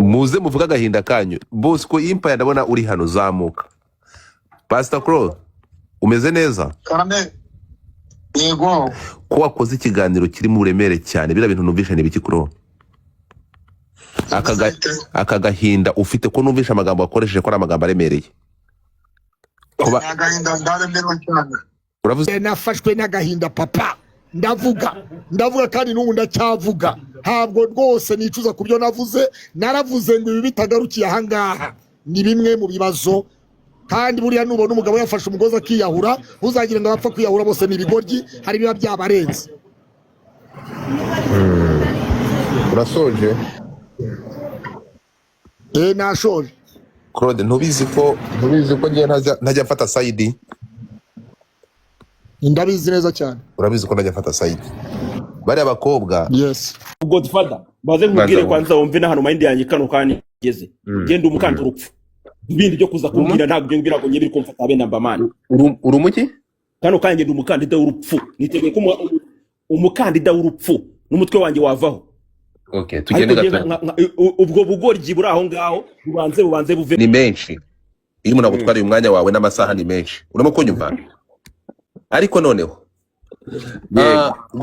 Muze muvuge agahinda kanyu. Bosco Impaya, ndabona uri hano, zamuka. Pastor Claude, umeze neza? Karame, yego. Ko wakoze ikiganiro kirimo uburemere cyane, biriya bintu numvishe ni ibiki? Kuro aka gahinda ufite, ko numvishe amagambo wakoresheje ko ari amagambo aremereye. Ni agahinda, ndaremerewe cyane. Uravuze. Nafashwe n'agahinda, papa. Ndavuga, ndavuga, kandi n'ubu ndacyavuga. Ntabwo rwose nicuza ku byo navuze. Naravuze ngo ibi bitagarukiye ahangaha ni bimwe mu bibazo. Kandi buriya nubona umugabo yafashe umugozi akiyahura, ntuzagire ngo abapfa kwiyahura bose ni ibigoryi. Hari ibiba byabarenze. Urasoje? Eh, nashoje. Claude, ntubizi ko ngiye ntajya mfata side? Ndabizi neza cyane. Urabizi ko ntajya mfata side, bariya bakobwa. Yes. Godfather, baze nkubwire. Baza. Kwanza wumve n'ahantu mind yanjye kano kanya igeze. Genda umukandida urupfu, ibindi byo kuza kumbwira ntabwo ibyo ngira ngo biri kumfata bene mbamani. Uri umuki? Kano kanya ngenda umukandida w'urupfu, niteguye ko umukandida w'urupfu n'umutwe wanjye wavaho. Okay, tugende. Ariko njye Gato. Ubwo bugoryi buri aho ngaho bubanze buve. Ni menshi. Iyo umuntu agutwariye umwanya wawe n'amasaha ni menshi, urimo kunyumva? Ariko noneho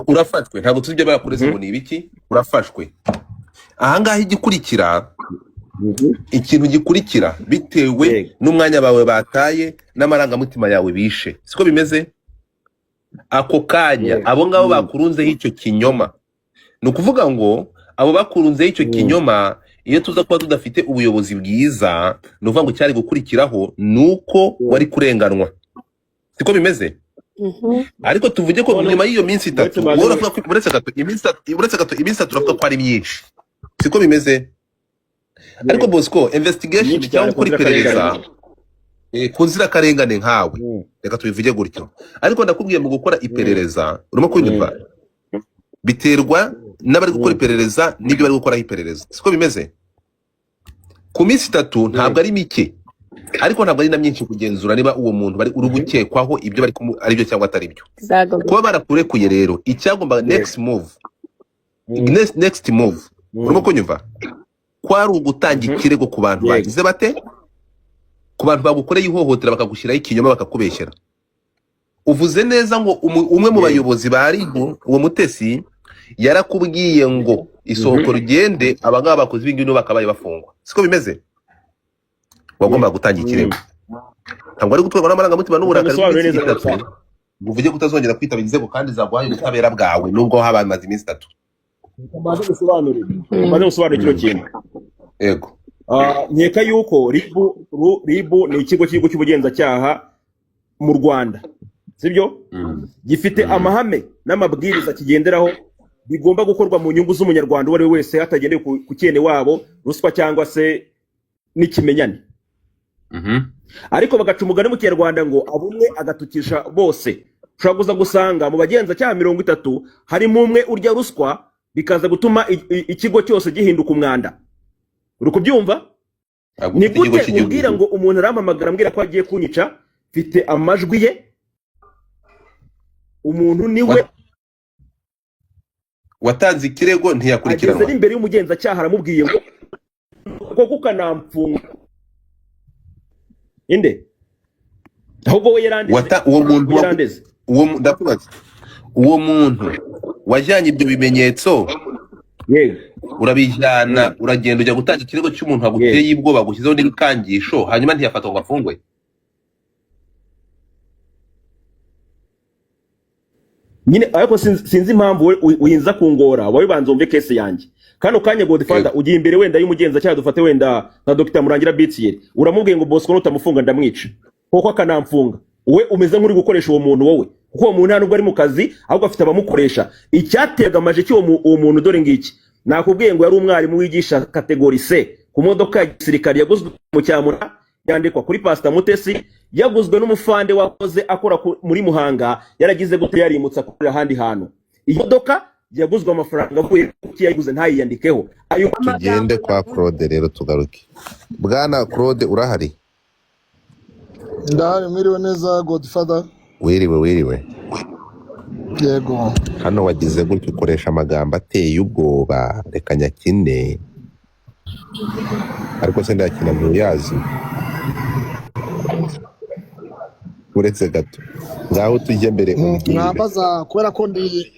urafashwe, ntabwo tuzi ibyo bakureze ngo ni ibiki. Urafashwe ahangaha, igikurikira, ikintu gikurikira bitewe n'umwanya bawe bataye n'amarangamutima yawe bishe, siko bimeze? Ako kanya abo ngabo bakurunzeho icyo kinyoma, ni ukuvuga ngo abo bakurunzeho icyo kinyoma, iyo tuza kuba tudafite ubuyobozi bwiza, ni ukuvuga ngo icyari gukurikiraho ni uko wari kurenganwa, siko bimeze? Ariko tuvuge ko None nyuma y'iyo minsi uretse 3 baze wowe uravuga ko uretse gato iminsi 3, uretse gato iminsi 3, uravuga ko ari myinshi, siko bimeze? Ariko Bosco, investigation Myinshi cyangwa cyane gukora ku nzirakarengane. iperereza ku nzirakarengane nkawe, reka tubivuge gutyo. Ariko ndakubwiye, mu gukora iperereza, urimo kunyumva, biterwa n'abari gukora iperereza n'ibyo bari gukoraho iperereza, siko bimeze? Ku minsi 3 ntabwo ari mike, ariko ntabwo ari na myinshi kugenzura niba uwo muntu bari uri gukekwaho ibyo bari ari byo cyangwa atari byo. Exactly. Kuba barakurekuye rero, icyagomba next move, next move, urimo kunyumva, kwari ugutanga ikirego ku bantu bagize bate, ku bantu bagukoreye ihohotera, bakagushyiraho ikinyoma, bakakubeshyera. Uvuze neza ngo umwe mu bayobozi ba RIB, uwo Mutesi, yarakubwiye ngo isohoka rugende, abangaba bakoze ibi ngibi nibo bakabaye bafungwa, siko bimeze? Wagombaga gutanga ikirego. Ntabwo ari gutwarwa n'amarangamutima n'uburakari Ukamusobanurire bw'iminsi neza. 3 ngo uvuge ko utazongera kwitaba inzego kandi zaguhaye ubutabera bwawe nubwo haba hamaze iminsi 3. Mbanze ngusobanurire, mbanze ngusobanurire kino kintu. Yego. Nkeka yuko RIB, RIB ni ikigo cy'igihugu cy'ubugenzacyaha mu Rwanda, sibyo? Gifite amahame n'amabwiriza kigenderaho bigomba gukorwa mu nyungu z'umunyarwanda uwo ari we wese, hatagendewe ku cyene wabo, ruswa cyangwa se n'ikimenyane. Ariko bagaca umugani mu Kinyarwanda ngo abumwe agatukisha bose. Ushobora kuza gusanga mu bagenzacyaha 30 harimo umwe urya ruswa, bikaza gutuma ikigo cyose gihinduka umwanda. Uri kubyumva? Ntabwo Ni ufite ikigo gute cy'igihugu. umbwira ngo umuntu arampamagara ambwira ko agiye kunyica? Mfite amajwi ye, umuntu niwe Watanze ikirego, ageze ntiyakurikiranwa. n'imbere y'umugenzacyaha, aramubwiye ngo koko ukanamfunga inde? Ahubwo we yarandeze. Uwo muntu We yarandeze. Ndakubaza, uwo muntu wajyanye ibyo bimenyetso, Yego. urabijyana, uragenda ujya gutanga ikirego cy'umuntu waguteye ubwoba, gushyizeho n'ibikangisho, hanyuma ntiyafatwa ngo afungwe? Nyine ariko sinzi impamvu we uyinza kungora. Wowe banza wumve case yanjye kano kanya, Godfather. Ugiye imbere wenda y'umugenzacyaha, dufate wenda nka Dr Murangira Bitier, uramubwiye ngo Bosco nutamufunga ndamwica, koko akanamfunga. Wowe umeze nk'uri gukoresha uwo muntu wowe, kuko uwo muntu nta nubwo ari mu kazi, ahubwo afite abamukoresha. Icyateraga amaje cy'uwo uwo muntu, dore ngiki: nakubwiye ngo yari umwarimu wigisha catégorie C ku modoka ya gisirikare yaguzwe mu cyamura, yandikwa kuri Pastor Mutesi, yaguzwe n'umufande wakoze akora muri Muhanga, yaragize gute, yarimutse akorera ahandi hantu. Iyi modoka yaguzwe amafaranga avuye kuki yayiguze ntayiyandikeho ayo? Tugende kwa Claude rero, tugaruke. Bwana Claude, urahari? Ndahari, mwiriwe neza, Godfather. Wiriwe, wiriwe. Yego. Hano wagize gutyo ukoresha amagambo ateye ubwoba, reka nyakine. Ariko se ndayakina ntuyazi? Uretse gato ngaho tujye mbere umbwire. Mwambaza kubera ko ndi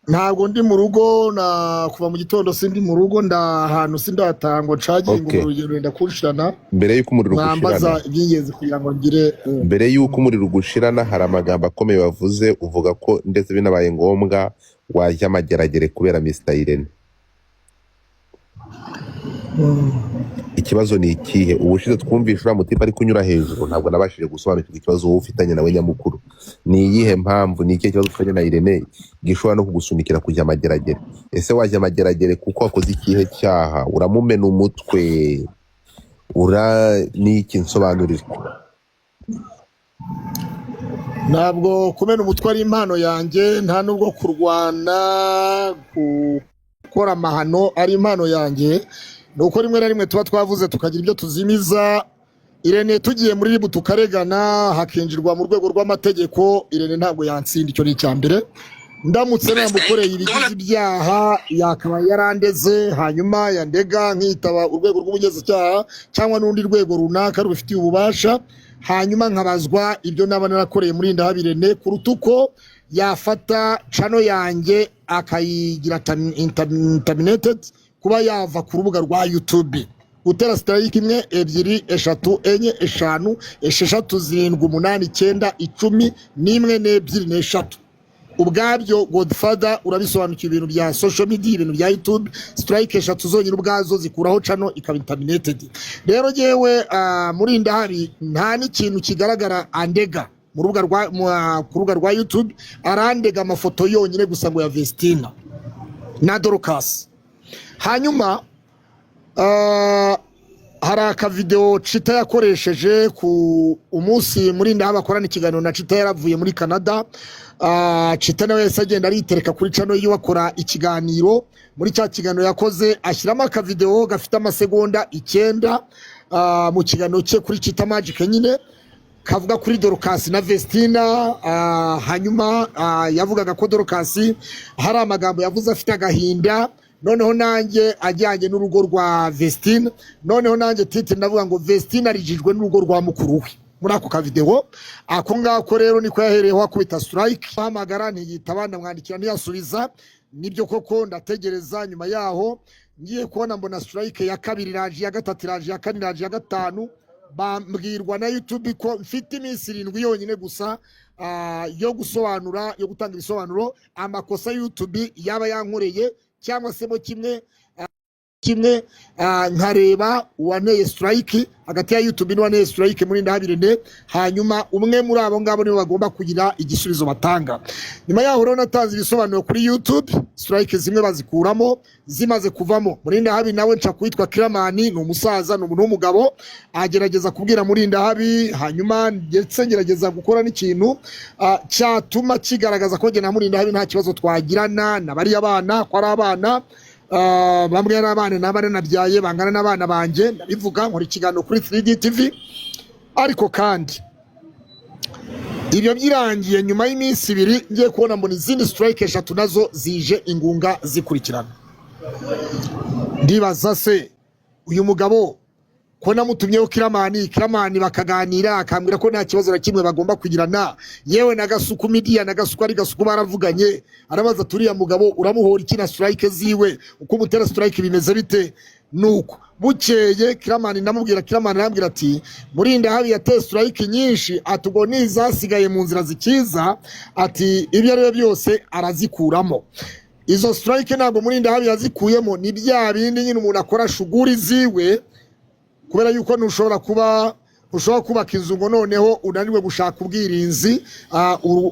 ntabwo ndi mu rugo, na kuva mu gitondo sindi mu rugo, nda ahantu sindatangwa ncaginga. Okay. Urugendo rwenda kunshirana. Mbere y'uko umuriro Mwambaza ugushirana, iby'ingenzi kugira ngo ngire mbere y'uko umuriro ugushirana, hari amagambo akomeye wavuze, uvuga ko ndetse binabaye ngombwa wajya amageragere kubera Mr Irene. Ikibazo ni ikihe? Ubushize twumvishe uriya mutipe ari kunyura hejuru, ntabwo nabashije gusobanukirwa ikibazo wowe ufitanye nawe nyamukuru. Ni iyihe mpamvu, ni ikihe kibazo ufitanye na Irene gishobora no kugusunikira kujya amageragere? Ese wajya amageragere kuko wakoze ikihe cyaha? Uramumena umutwe ura ni iki? Nsobanurire. Ntabwo kumena umutwe ari impano yanjye, nta nubwo kurwana, gukora amahano ari impano yanjye. Ni uko rimwe na rimwe tuba twavuze tukagira ibyo tuzimiza. Irene tugiye muri RIB tukaregana, hakinjirwa mu rwego rw'amategeko, Irene ntabwo yantsinda. Icyo ni icya mbere. Ndamutse namukoreye ibigize ibyaha, yakaba yarandeze, hanyuma yandega nkitaba urwego rw'ubugenzacyaha cyangwa n'urundi rwego runaka rubifitiye ububasha, hanyuma nkabazwa ibyo naba narakoreye muri Ndahabirene, kuruta uko yafata channel yanjye akayigira terminated, kuba yava ku rubuga rwa YouTube. Gutera strike imwe, ebyiri, eshatu, enye, eshanu, esheshatu, zirindwi, umunani, icyenda, 11, n'ebyiri, n'eshatu, ubwabyo Godfather urabisobanukiwe, ibintu bya social media, ibintu bya YouTube, strike eshatu zonyine ubwazo zikuraho channel ikaba terminated. Rero yewe muri ndahari nta n'ikintu kigaragara andega mu rubuga rwa ku rubuga rwa YouTube. Arandega amafoto yonyine gusa ngo ya Vestina na Dorcas. Hanyuma hari akavideo Chita yakoresheje ku umunsi muri ndaha bakorana ikiganiro na Chita yaravuye muri Canada. Chita nawe yahise agenda aritereka kuri channel yiwe, akora ikiganiro. Muri cya kiganiro yakoze ashyiramo akavideo gafite amasegonda 9, mu kiganiro cye kuri Chita Magic nyine, kavuga kuri Dorcas na Vestina. Hanyuma yavugaga ko Dorcas hari amagambo yavuze afite agahinda, noneho nanjye ajyanye n'urugo rwa Vestine, noneho nanjye titre ndavuga ngo Vestine arijijwe n'urugo rwa mukuru we muri ako kavideo. Ako ngako rero niko yahereyeho akubita strike. Hamagara ntiyitaba, ndamwandikira ntiyasubiza. Nibyo koko ndategereza. Nyuma yaho ngiye kubona mbona strike ya kabiri iraje, iya gatatu iraje, iya kane iraje, iya gatanu. Bambwirwa na YouTube ko mfite iminsi 7 yonyine gusa yo gusobanura, yo gutanga ibisobanuro amakosa YouTube yaba yankoreye, cyangwa se mo kimwe kimwe, nkareba uwanteye strike hagati ya YouTube n'uwanteye strike muri Ndahabirene, hanyuma umwe muri abo ngabo nibo bagomba kugira igisubizo batanga. Nyuma yaho rero natanze ibisobanuro kuri YouTube, strike zimwe bazikuramo. Zimaze kuvamo, muri Ndahabi nawe nca kwitwa Kiramani, ni umusaza, ni umuntu w'umugabo, agerageza kubwira muri Ndahabi. Hanyuma ndetse ngerageza gukora n'ikintu cyatuma kigaragaza ko njye na muri Ndahabi nta kibazo twagirana, na bariya bana ko ari abana, bamwe ari abana n'abana nabyaye bangana n'abana banjye. Ndabivuga, nkora ikiganiro kuri 3D TV. Ariko kandi ibyo byirangiye, nyuma y'iminsi 2 ngiye kubona mbona izindi strike eshatu nazo zije ingunga zikurikirana. Ndibaza se uyu mugabo ko namutumyeho Kiramani, Kiramani bakaganira, akambwira ko nta kibazo na kimwe bagomba kugirana, yewe na Gasuku Media na Gasuku ari Gasuku baravuganye, arabaza turiya mugabo uramuhora iki na strike ziwe, uko umutera strike bimeze bite? Nuko bukeye Kiramani ndamubwira, Kiramani arambwira ati Murinda habi yateye strike nyinshi, ati ubwo nizasigaye mu nzira zikiza, ati ibyo ari byo byose arazikuramo. Izo strike ntabwo Murinda habi yazikuyemo, ni bya bindi nyine umuntu akora shuguri ziwe, kubera yuko ntushobora kuba ushobora kubaka inzu ngo noneho unanirwe gushaka ubwirinzi,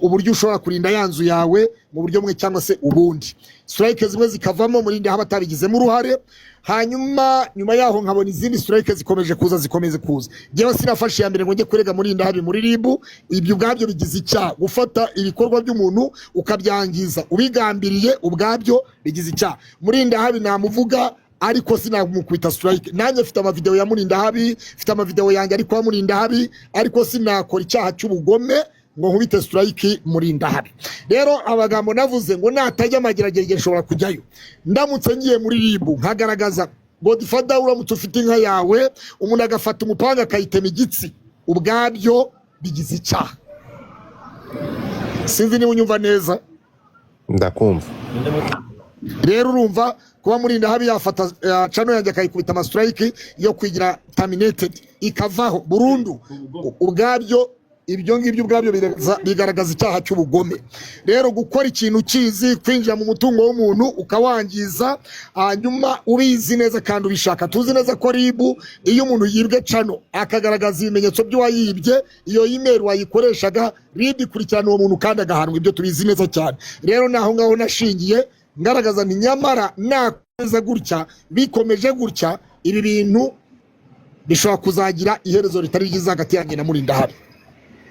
uburyo ushobora kurinda ya nzu yawe mu buryo bumwe cyangwa se ubundi. Strike zimwe zikavamo Murinda haba atabigizemo uruhare. Hanyuma nyuma yaho nkabona izindi strike zikomeje kuza, zikomeje kuza. Njyewe sinafashe iya mbere ngo njye kurega Murinda habi muri RIB. Ibyo ubwabyo bigize icyaha. Gufata ibikorwa by'umuntu ukabyangiza ubigambiriye ubwabyo bigize icyaha. Murinda habi namuvuga, ariko sinamukubita strike. Nanjye mfite amavideo ya Murinda habi, mfite amavideo yanjye ariko ya Murinda habi, ariko sinakora icyaha cy'ubugome ngo nkubite strike Murinda habi. Rero amagambo navuze ngo natajya amageragere nshobora kujyayo, ndamutse ngiye muri RIB nkagaragaza Godfather, uramutse ufite inka yawe, umuntu agafata umupanga akayitema igitsi, ubwabyo bigize icyaha. Sinzi niba unyumva neza. Ndakumva. Rero urumva kuba Murindahabi yafata channel yanjye akayikubita ama strike yo kwigira terminated, ikavaho burundu, ubwabyo ibyo ngibyo ubwabyo bigaragaza icyaha cy'ubugome. Rero gukora ikintu ukizi, kwinjira mu mutungo w'umuntu ukawangiza, hanyuma ubizi neza kandi ubishaka. Tuzi neza ko RIB, iyo umuntu yibwe channel akagaragaza ibimenyetso by'uwayibye, iyo email wayikoreshaga, RIB ikurikirana uwo muntu kandi agahanwa. Ibyo tubizi neza cyane. Rero naho ngaho nashingiye ngaragaza nti nyamara nakomeza gutya, bikomeje gutya, ibi bintu bishobora kuzagira iherezo ritari ryiza hagati yanjye na Murindahabi.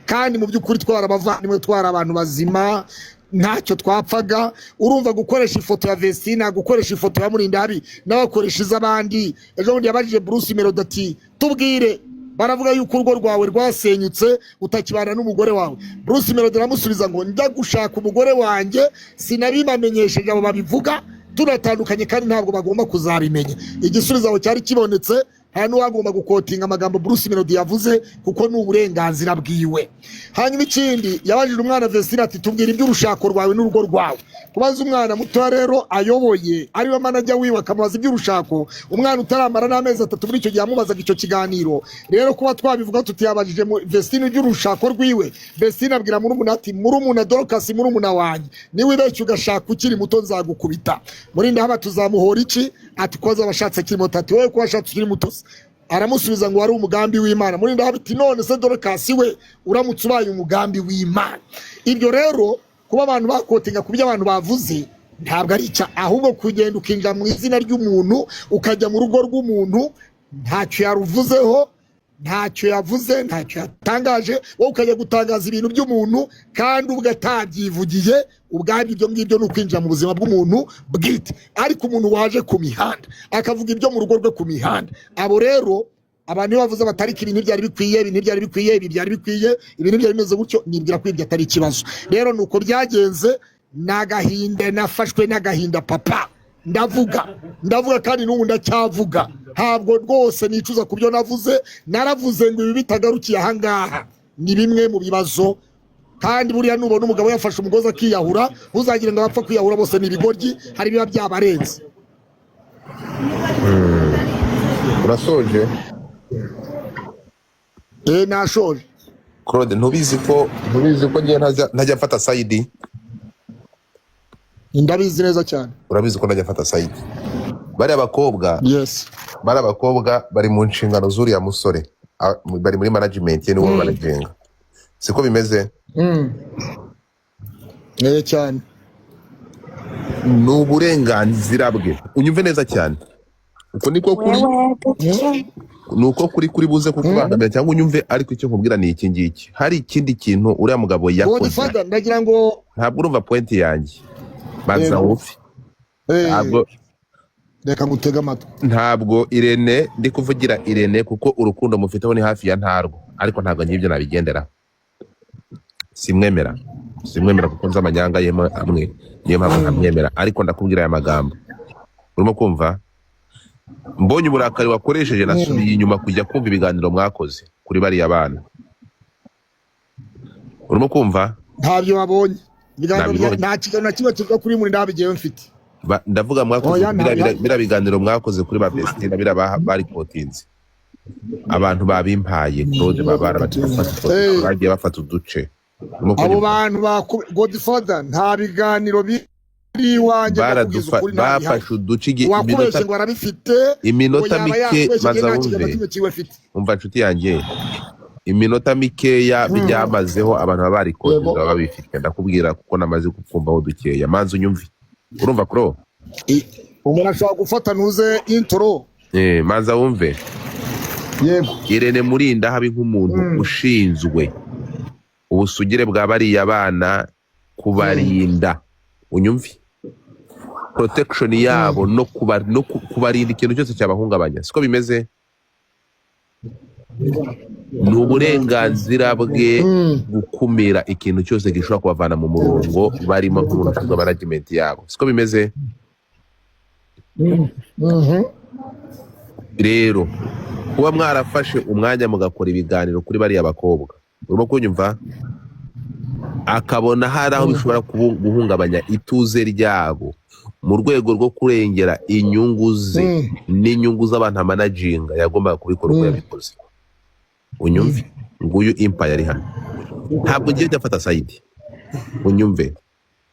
Kandi mu by'ukuri twari abavandimwe, twari abantu bazima, ntacyo twapfaga. Urumva gukoresha ifoto ya Vestina, gukoresha ifoto ya Murindahabi, n'abakoresha iz'abandi. Ejo bundi yabajije Bruce Melody ati: "Tubwire, baravuga yuko urugo rwawe rwasenyutse, utakibana n'umugore wawe." Bruce Melody aramusubiza ngo: "Njya gushaka umugore wanjye sinabibamenyesheje abo babivuga, tunatandukanye, kandi ntabwo bagomba kuzabimenya." Igisubizo aho cyari kibonetse, nta n'uwagomba gukotinga amagambo Bruce Melody yavuze, kuko ni uburenganzira bwiwe. Hanyuma ikindi, yabajije umwana Vestine ati: "Tubwira iby'urushako rwawe n'urugo rwawe." Kubaza umwana mutoya rero ayoboye, ariwe manager wiwe, akamubaza iby'urushako, umwana utaramara n'amezi 3 muri icyo gihe amubazaga icyo kiganiro. Rero kuba twabivuga tutiyabajije Vestine iby'urushako rwiwe, Vestine abwira murumuna ati: "Murumuna Dorcas, murumuna wanjye, niwe ubeshya ugashaka ukiri muto nzagukubita." Murindahabi tuzamuhora iki? Ati: "Ko azaba ashatse akiri muto." Ati: "Wowe ko washatse ukiri muto se?" Aramusubiza ngo: "Wari umugambi w'Imana." Murindahabi ati: "None se Dorcas we uramutse ubaye umugambi w'Imana?" Ibyo rero kuba abantu bakotinga ku byo abantu bavuze ntabwo ari icya, ahubwo kugenda ukinjira mu izina ry'umuntu, ukajya mu rugo rw'umuntu, ntacyo yaruvuzeho, ntacyo yavuze, ntacyo yatangaje, wowe ukajya gutangaza ibintu by'umuntu kandi ubwo atabyivugiye, ubwabyo ibyo ngibyo ni ukwinjira mu buzima bw'umuntu bwite. Ariko umuntu waje ku mihanda akavuga ibyo mu rugo rwe ku mihanda, abo rero abantu iyo bavuze batariko ibintu byari bikwiye, ibintu byari bikwiye, ibi byari bikwiye, ibintu byari bimeze gutyo, nibwira ko ibyo atari ikibazo. Rero ni uko byagenze. Ni agahinda, nafashwe n'agahinda papa. Ndavuga, ndavuga, kandi n'ubu ndacyavuga. Ntabwo rwose nicuza ku byo navuze. Naravuze ngo ibi bitagarukiye ahangaha ni bimwe mu bibazo. Kandi buriya nubona umugabo yafashe umugozi akiyahura, ntuzagire ngo abapfa kwiyahura bose ni ibigoryi, hari ibiba byabarenze. Urasoje? Eh, nashoje. Claude, ntubizi ko ngiye ntajya mfata side? Ndabizi neza cyane. Urabizi ko ntajya mfata side. Bariya bakobwa, bariya bakobwa bari mu nshingano z'uriya musore. Bari muri management ye, niwe managinga, siko bimeze? Eh, cyane. Ni uburenganzira bwe, unyumve neza cyane, uko niko kuri. Wewe gutya. Ni uko kuri buze kukubangamira cyangwa unyumve, ariko icyo nkubwira ni iki ngiki: hari ikindi kintu uriya mugabo yakoze. Godfather, ndagira ngo Ntabwo urumva point yanjye, banza wumve. Ntabwo Reka ngutege amatwi. Ntabwo Irene, ndi kuvugira Irene kuko urukundo mufiteho ni hafi ya ntarwo, ariko ntabwo nk'ibyo nabigendera. Simwemera, simwemera kuko nzi amanyanga ye amwe, niyo mpamvu ntamwemera. Ariko ndakubwira aya magambo, urimo kumva? Mbonye uburakari wakoresheje, nasubiye inyuma kujya kumva ibiganiro mwakoze kuri bariya bana. Urimo kumva? Ntabyo wabonye ibiganiro Nabibonye. Nta kiganiro na kimwe kivuga kuri muri ndabigewe mfite. Ndavuga mwakoze Oya, ntabyo. biriya biganiro mwakoze kuri ba Vestina, biriya barikotinze abantu babimpaye, Claude, baba bagiye bafata uduce. Urimo Abo kunyumva? bantu ba Godfather, nta biganiro biri iwanjye, ndakubwiza ukuri, nta bihari. Bafashe uduce iminota Uwakubeshye ngo arabifite, ngo iminota yaba mike yakubeshye, maze nta kiganiro na wumve. kimwe kiwe afite. Umva nshuti yanjye, iminota mikeya byamazeho, abantu baba barikodinze, baba babifite. Ndakubwira kuko namaze kukumvaho dukeya. Manza unyumve. Urumva kuro? Umuntu ashobora gufata ntuze intro. Eh, manza wumve. Yego. Irene Murindahabi nk'umuntu ushinzwe ubusugire bwa bariya bana, kubarinda, unyumve, protection yabo no kubarinda ikintu cyose cyabahungabanya, siko bimeze? Ni uburenganzira bwe gukumira ikintu cyose gishobora kubavana mu murongo barimo nk'umuntu ushinzwe management yabo, siko bimeze? Rero kuba mwarafashe umwanya mugakora ibiganiro kuri bariya bakobwa, urimo kunyumva, akabona hari aho bishobora guhungabanya ituze ryabo, mu rwego rwo kurengera inyungu ze n'inyungu z'abantu amanaginga, yagombaga kubikora uko yabikoze. Unyumve, nguyu Empire ari hano, ntabwo ngiye ndafata side, unyumve.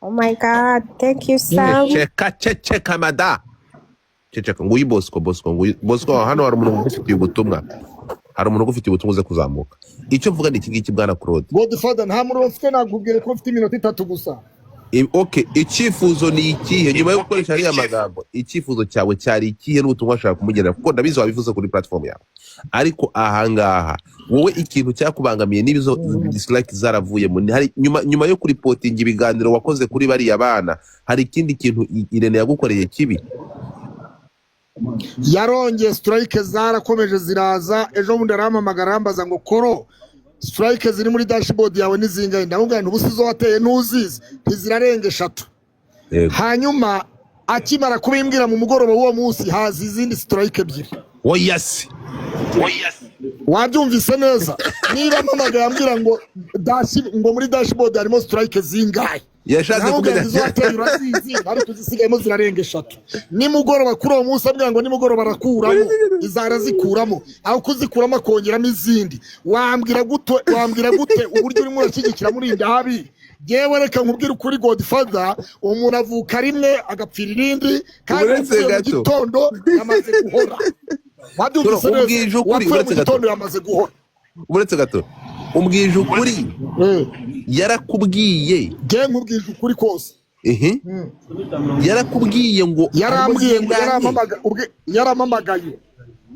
Oh my God, thank you, Sam. Ceceka, ceceka mada, ceceka. Nguyu Bosco, Bosco, nguyu Bosco. Hano hari umuntu ugufitiye ubutumwa, hari umuntu ugufitiye ubutumwa, uze kuzamuka. Icyo mvuga ni iki ngiki, bwana Claude. Godfather, nta muriro mfite, nakubwiye ko mfite iminota 3 gusa. Okay, icyifuzo ni ikihe nyuma yo gukoresha ariya magambo? Icyifuzo cyawe cyari ikihe n'ubutumwa washaka kumugenera? Kuko ndabizi wabivuze kuri platform yawe, ariko ahangaha wowe ikintu cyakubangamiye niba izo dislike zaravuyemo, hari nyuma yo kuripotinga ibiganiro wakoze kuri bariya bana, hari ikindi kintu Irene yagukoreye kibi? Yarongeye, strike zarakomeje ziraza. Ejo bundi arampamagara, arambaza ngo: "Koro, strike ziri muri dashboard yawe ni zingahe?" Ndamubwira nti: "Ubu izo wateye ntuzizi?" Ntizirarenga 3. Hanyuma akimara kubimbwira, mu mugoroba w'uwo munsi haza izindi strike 2. Oya se! Wabyumvise neza, niba mpamagaye ambwira ngo ngo muri dashboard harimo strike zingahe, Yashatse ndamubwira kumenya ngo izo wateye urazizi, ariko izisigaye zirarenga 3. Nimugoroba kuri uwo munsi ambwira ngo nimugoroba arakuramo izo, arazikuramo, aho kuzikuramo akongeramo izindi. Wambwira gute uburyo urimo urashyigikira muri habi? Yewe, reka nkubwire ukuri, Godfather, umuntu avuka rimwe agapfira irindi, kandi Uretse upfuye mu gato. gitondo yamaze guhora. Wabyumvise neza? Umbwije ukuri, Uwapfuye mu uretse gato. gitondo yamaze guhora. Uretse gato, umbwije ukuri, yarakubwiye? Njye nkubwije ukuri kose. Ehe, yarakubwiye ngo Yarambwiye ngo harimo zingahe? Yarampamagaye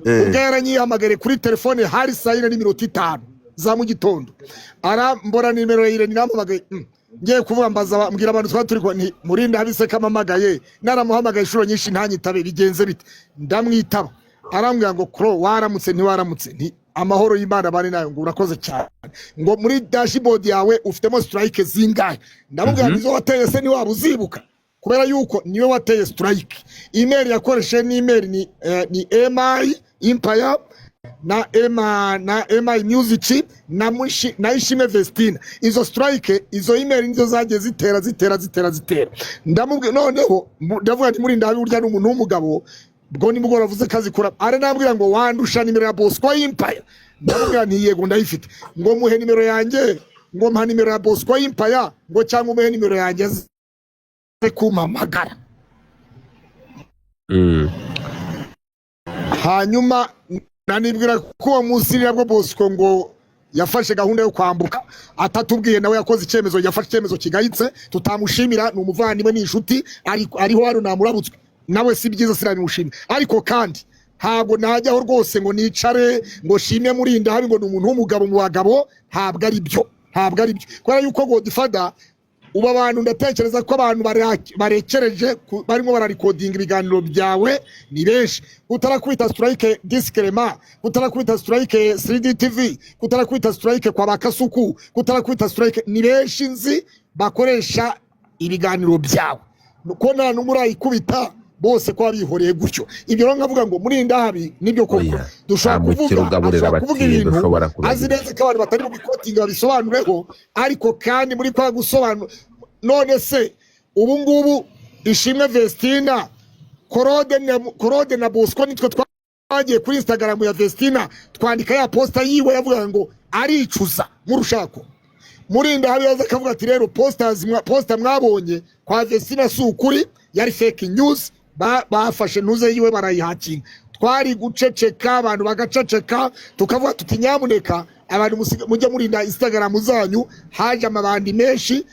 ubwo, yaranyihamagariye kuri telefone, hari saa 4:45 za mu gitondo. Arambona nimero ya Irene irampamagaye. Ngiye kuvuga, mbaza, mbwira abantu twari turi kumwe nti: "Murinde habise ko amamagaye, naramuhamagaye inshuro nyinshi ntanyitabe, bigenze bite?" Ndamwitaba, arambwira ngo: "Kuro, waramutse?" "Ntiwaramutse?" Nti: "Amahoro y'Imana bari nayo." Ngo: "Urakoze cyane." Ngo: "Muri dashboard yawe ufitemo strike zingahe?" Ndamubwira ngo: "Izo wateye se ntiwaba uzibuka?" Kubera yuko niwe wateye strike. Email yakoresheje ni email ni mi Empire na ema na emi Music na Mushi na Ishimwe Vestina. Izo strike, izo email nizo zagiye zitera, zitera, zitera, zitera. Ndamubwira noneho, ndavuga nti: "Muri ndabi urya ni umuntu w'umugabo." Bwo nimugoroba avuze ko azikora, aranambwira ngo: "Wandusha nimero ya Bosco Empire?" Ndamubwira nti: "Yego, ndayifite." Ngo: "Muhe nimero yanjye." Ngo: "Mpa nimero ya Bosco Empire," ngo, "cyangwa umuhe nimero yanjye aze kumpamagara." Hanyuma nanibwira ko uwo munsi nabwo Bosco ngo yafashe gahunda yo kwambuka atatubwiye. Nawe yakoze icyemezo, yafashe icyemezo kigayitse tutamushimira. Ni umuvandimwe, ni inshuti, ariho hano namurabutswe nawe, si byiza, sinabimushimira. Ariko kandi ntabwo najyaho rwose ngo nicare ngo shime Murindahabi ngo ni umuntu w'umugabo mu bagabo. Ntabwo ari byo, ntabwo ari byo, kubera yuko, Godfather, ubu abantu, ndatekereza ko abantu barekereje barimo bararikodinga ibiganiro byawe ni benshi. Utarakubita strike disclaimer, utarakubita strike 3D TV, kutarakubita strike kwa Bakasuku, kutarakubita strike, ni benshi nzi bakoresha ibiganiro byawe, ko nta n'umwe urayikubita, bose ko bihoreye gutyo. Ibyo rero nkavuga ngo Murindahabi nibyo koko Oya, dushobora nta kuvuga mukire ugaburira ashobora kuvuga abatindi ibintu ushobora azi kubagira. neza ko abantu batari bubikotinga babisobanureho, ariko kandi muri kwa gusobanura, none se ubu ngubu Ishimwe Vestina, Korode na Bosco nitwe twagiye kuri Instagram ya Vestina twandika ya posta yiwe yavuga ngo aricuza mu rushako. Murindahabi yaza akavuga ati: "Rero posta mwabonye kwa Vestina si ukuri, yari fake news, bafashe ntuze yiwe barayihakinga." Twari guceceka, abantu bagaceceka, tukavuga tuti: "Nyamuneka abantu mujye murinda Instagram zanyu, haje amabandi menshi,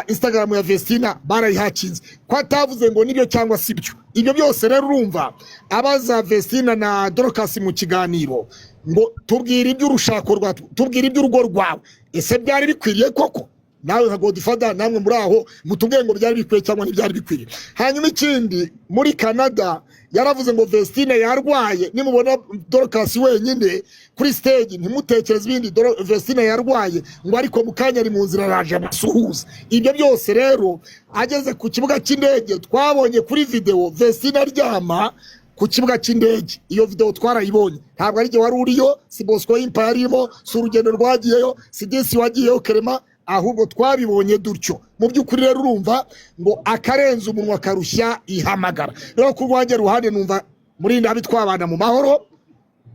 Instagram ya Vestina barayihakinze." Ko atavuze ngo nibyo cyangwa si byo. Ibyo byose rero urumva abaza Vestina na Dorcas mu kiganiro ngo: "Tubwire iby'urushako rwawe, tubwire iby'urugo rwawe, ese byari bikwiriye koko?" Nawe nka Godfather, namwe muri aho mutubwiye ngo byari bikwiye cyangwa ntibyari bikwiye. Hanyuma ikindi, muri Canada yaravuze ngo Vestine yarwaye. Nimubona Dorcas wenyine kuri stage, ntimutekereze ibindi. Vestine yarwaye ngo, ariko mu kanya ari mu nzira araje abasuhuza. Ibyo byose rero, ageze ku kibuga cy'indege, twabonye kuri video Vestine aryama ku kibuga cy'indege. Iyo video twarayibonye. Ntabwo ari jye wari uriyo, si Bosco Impa yarimo, si urugendo rwagiyeyo, si disi wagiyeyo Kerema, ahubwo twabibonye dutyo. Mu by'ukuri rero, urumva ngo akarenze umunwa karushya ihamagara. Rero ku rwanjye ruhande, numva muri ndabi twabana mu mahoro.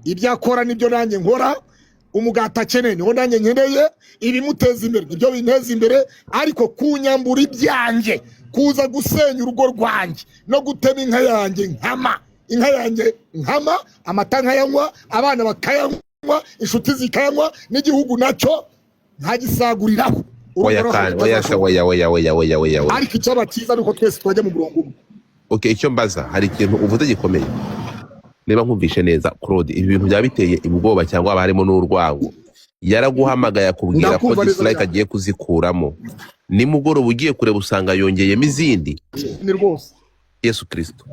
Ibyo akora nibyo nanjye nkora, umugati akeneye niwo nanjye nkeneye, ibimuteza imbere nibyo binteza imbere. Ariko kunyambura ibyanjye, kuza gusenya urugo rwanjye no gutema inka yanjye, nkama inka yanjye, nkama amata nkayanywa, abana bakayanywa, inshuti zikayanywa, n'igihugu nacyo nkagisaguriraho. Oya. Urumva Kandi rero oya se, oya, oya, oya, oya, oya, oya. Ariko icyaba cyiza ni uko twese twajya mu murongo umwe. Okay, icyo mbaza, hari ikintu uvuze gikomeye. Niba nkumvishe neza, Claude, ibi bintu byaba biteye ubwoba cyangwa haba harimo n'urwango. Yaraguhamagaye akubwira ko Ndakumva neza dislike cyane. agiye kuzikuramo, nimugoroba ugiye kureba usanga yongeyemo izindi. Ni rwose. Yesu Kirisito!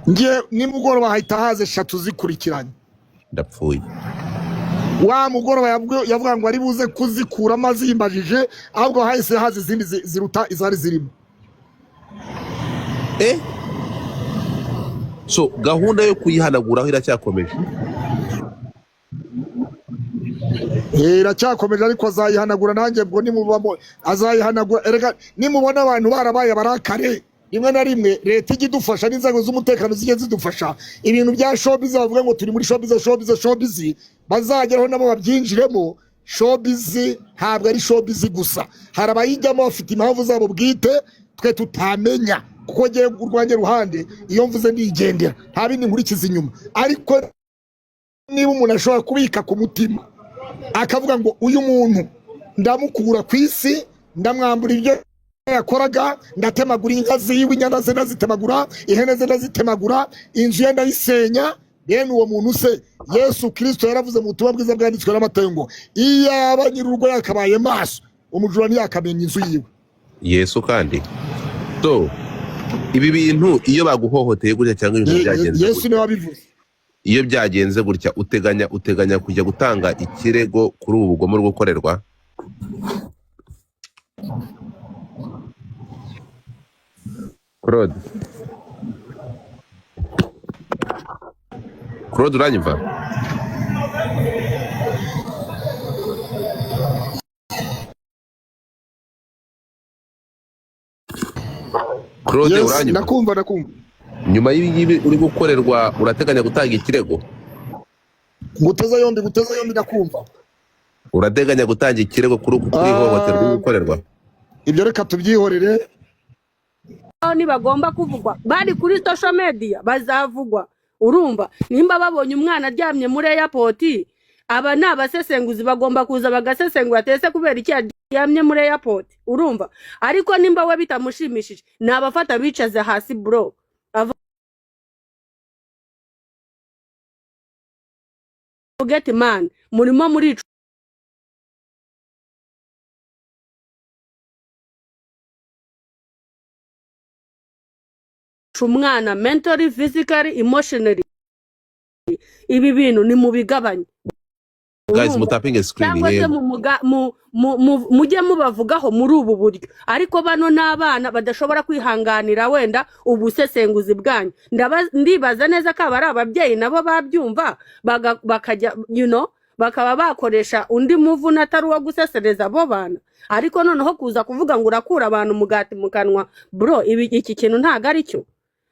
Ngiye nimugoroba hahita haza eshatu zikurikiranye. Ndapfuye. Wa mugoroba yavuga ngo ari buze kuzikuramo azimbajije, ahubwo hahise haza izindi ziruta izari zirimo. So gahunda yo kuyihanaguraho iracyakomeje? Iracyakomeje, ariko azayihanagura. Nanjye ubwo nimubamo azayihanagura. Erega nimubona abantu barabaye abarakare, rimwe na rimwe leta ijya idufasha n'inzego z'umutekano zijya zidufasha. Ibintu bya showbiz, bavuga ngo turi muri showbiz, showbiz, showbiz, bazageraho nabo babyinjiremo. Showbiz ntabwo ari showbiz gusa, hari abayijyamo bafite impamvu zabo bwite twe tutamenya, kuko ngewe urwanjye ruhande iyo mvuze ndigendera, nta bindi nkurikiza inyuma. Ariko niba umuntu ashobora kubika ku mutima akavuga ngo uyu muntu ndamukura ku isi, ndamwambura ibyo yakoraga, ndatemagura inka ziwe, inyana ze ndazitemagura, ihene ze ndazitemagura, inzu ye ndayisenya, bene uwo muntu se, Yesu Kirisito yaravuze mu butumwa bwiza bwanditswe na Matayo ngo iyaba nyir'urugo yakabaye maso, umujura ntiyakamenya inzu yiwe. Yesu! Kandi so ibi bintu, iyo baguhohoteye gutya cyangwa ibintu byagenze Yesu gutya, niwe wabivuze. Iyo byagenze gutya, uteganya kujya gutanga ikirego kuri ubu bugome uri gukorerwa, Claude? Claude, uranyumva? Claude? Yes. Uranyumva? Ndakumva, ndakumva. Nyuma y'ibi ngibi uri gukorerwa, urateganya gutanga ikirego? Nguteze yombi, nguteze yombi, ndakumva. Urateganya gutanga ikirego kuri uku kuri ihohoterwa uri gukorerwa? Ibyo reka tubyihorere. Aho ntibagomba kuvugwa, bari kuri social media bazavugwa. Urumva, nimba babonye umwana aryamye muri airport, aba ni abasesenguzi, bagomba kuza bagasesengura tese kubera iki aryamye muri airport. Urumva, ariko nimba we bitamushimishije, ni abafata bicaze hasi, bro. Avuge ati man, murimo murica umwana mentally, physically, emotionally. Ibi bintu ni mubigabanye. Guys, Urumva? mutapinge screen. Cyangwa se Yego. mujye mubavugaho muri ubu buryo. Ariko bano ni abana badashobora kwihanganira wenda ubusesenguzi bwanyu. Ndibaza neza ko aba ari ababyeyi nabo babyumva, bakajya bakaba bakoresha undi muvuna atari uwo gusesereza abo bana. Ariko noneho kuza kuvuga ngo urakura abantu umugati mu kanwa, bro, ibi iki kintu ntabwo ari cyo.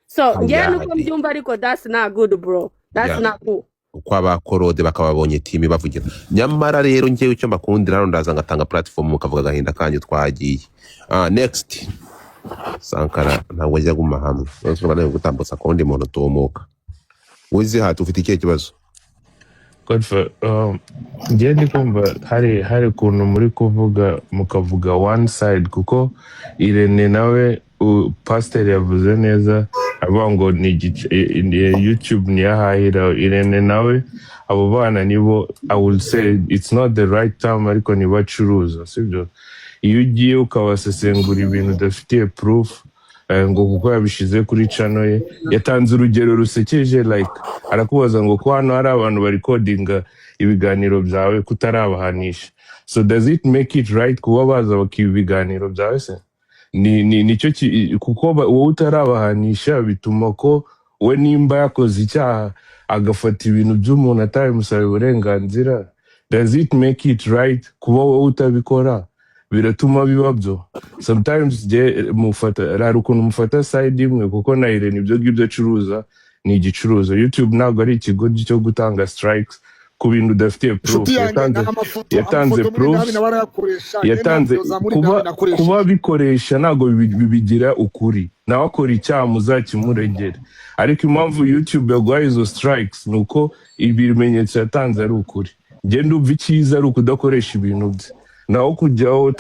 So ngewe nuko Ayahadi. mbyumva, ariko that's not good, bro, that's not cool. Uko abakorode bakaba babonye team bavugira. Nyamara rero ngewe icyo mbakundira hano, ndaza ngatanga platform mukavuga agahinda kanyu. Twagiye. Next. Sankara ntabwo ajya aguma hamwe. Rero urabona gutambutsa ku wundi muntu tumuka. Wizi hati, ufite ikihe kibazo? Godfrey, njye ndi kumva hari ukuntu muri kuvuga mukavuga one side, kuko Irene nawe pasiteri yavuze neza avuga ngo ni YouTube ntiyahahira Irene nawe. Abo bana nibo, I will say it's not the right term, ariko nibo acuruza, sibyo? Iyo ugiye ukabasesengura ibintu udafitiye proof, ngo kuko yabishize kuri channel ye. Yatanze urugero rusekeje, like arakubaza ngo ko hano hari abantu barecordinga ibiganiro byawe, kutarabahanisha, so does it make it right kuba baza bakiba ibiganiro byawe? Se ni nicyo kuko wowe utarabahanisha, bituma ko we nimba yakoze icyaha agafata ibintu by'umuntu atabimusaba uburenganzira, does it make it right kuba wowe utabikora biratuma biba byo? Sometimes je mufata, hari ukuntu mufata side imwe, kuko na Irene ibyo ngibyo acuruza ni igicuruzo. YouTube ntabwo ari ikigo cyo gutanga strikes ku bintu udafitiye proof. Inshuti yanjye, Yatanze ni amafoto, yatanze amafoto muri Nabi proofs. nawe arayakoresha njye nta Yatanze video za muri kuba Nabi kuba nakoresheje. bikoresha ntabwo bibigira ukuri. Nawe akora icyaha, muzakimuregere. Ariko impamvu YouTube yaguhaye izo strikes ni uko ibimenyetso yatanze ari ukuri. Njye ndumva icyiza ari ukudakoresha ibintu bye, naho kujyaho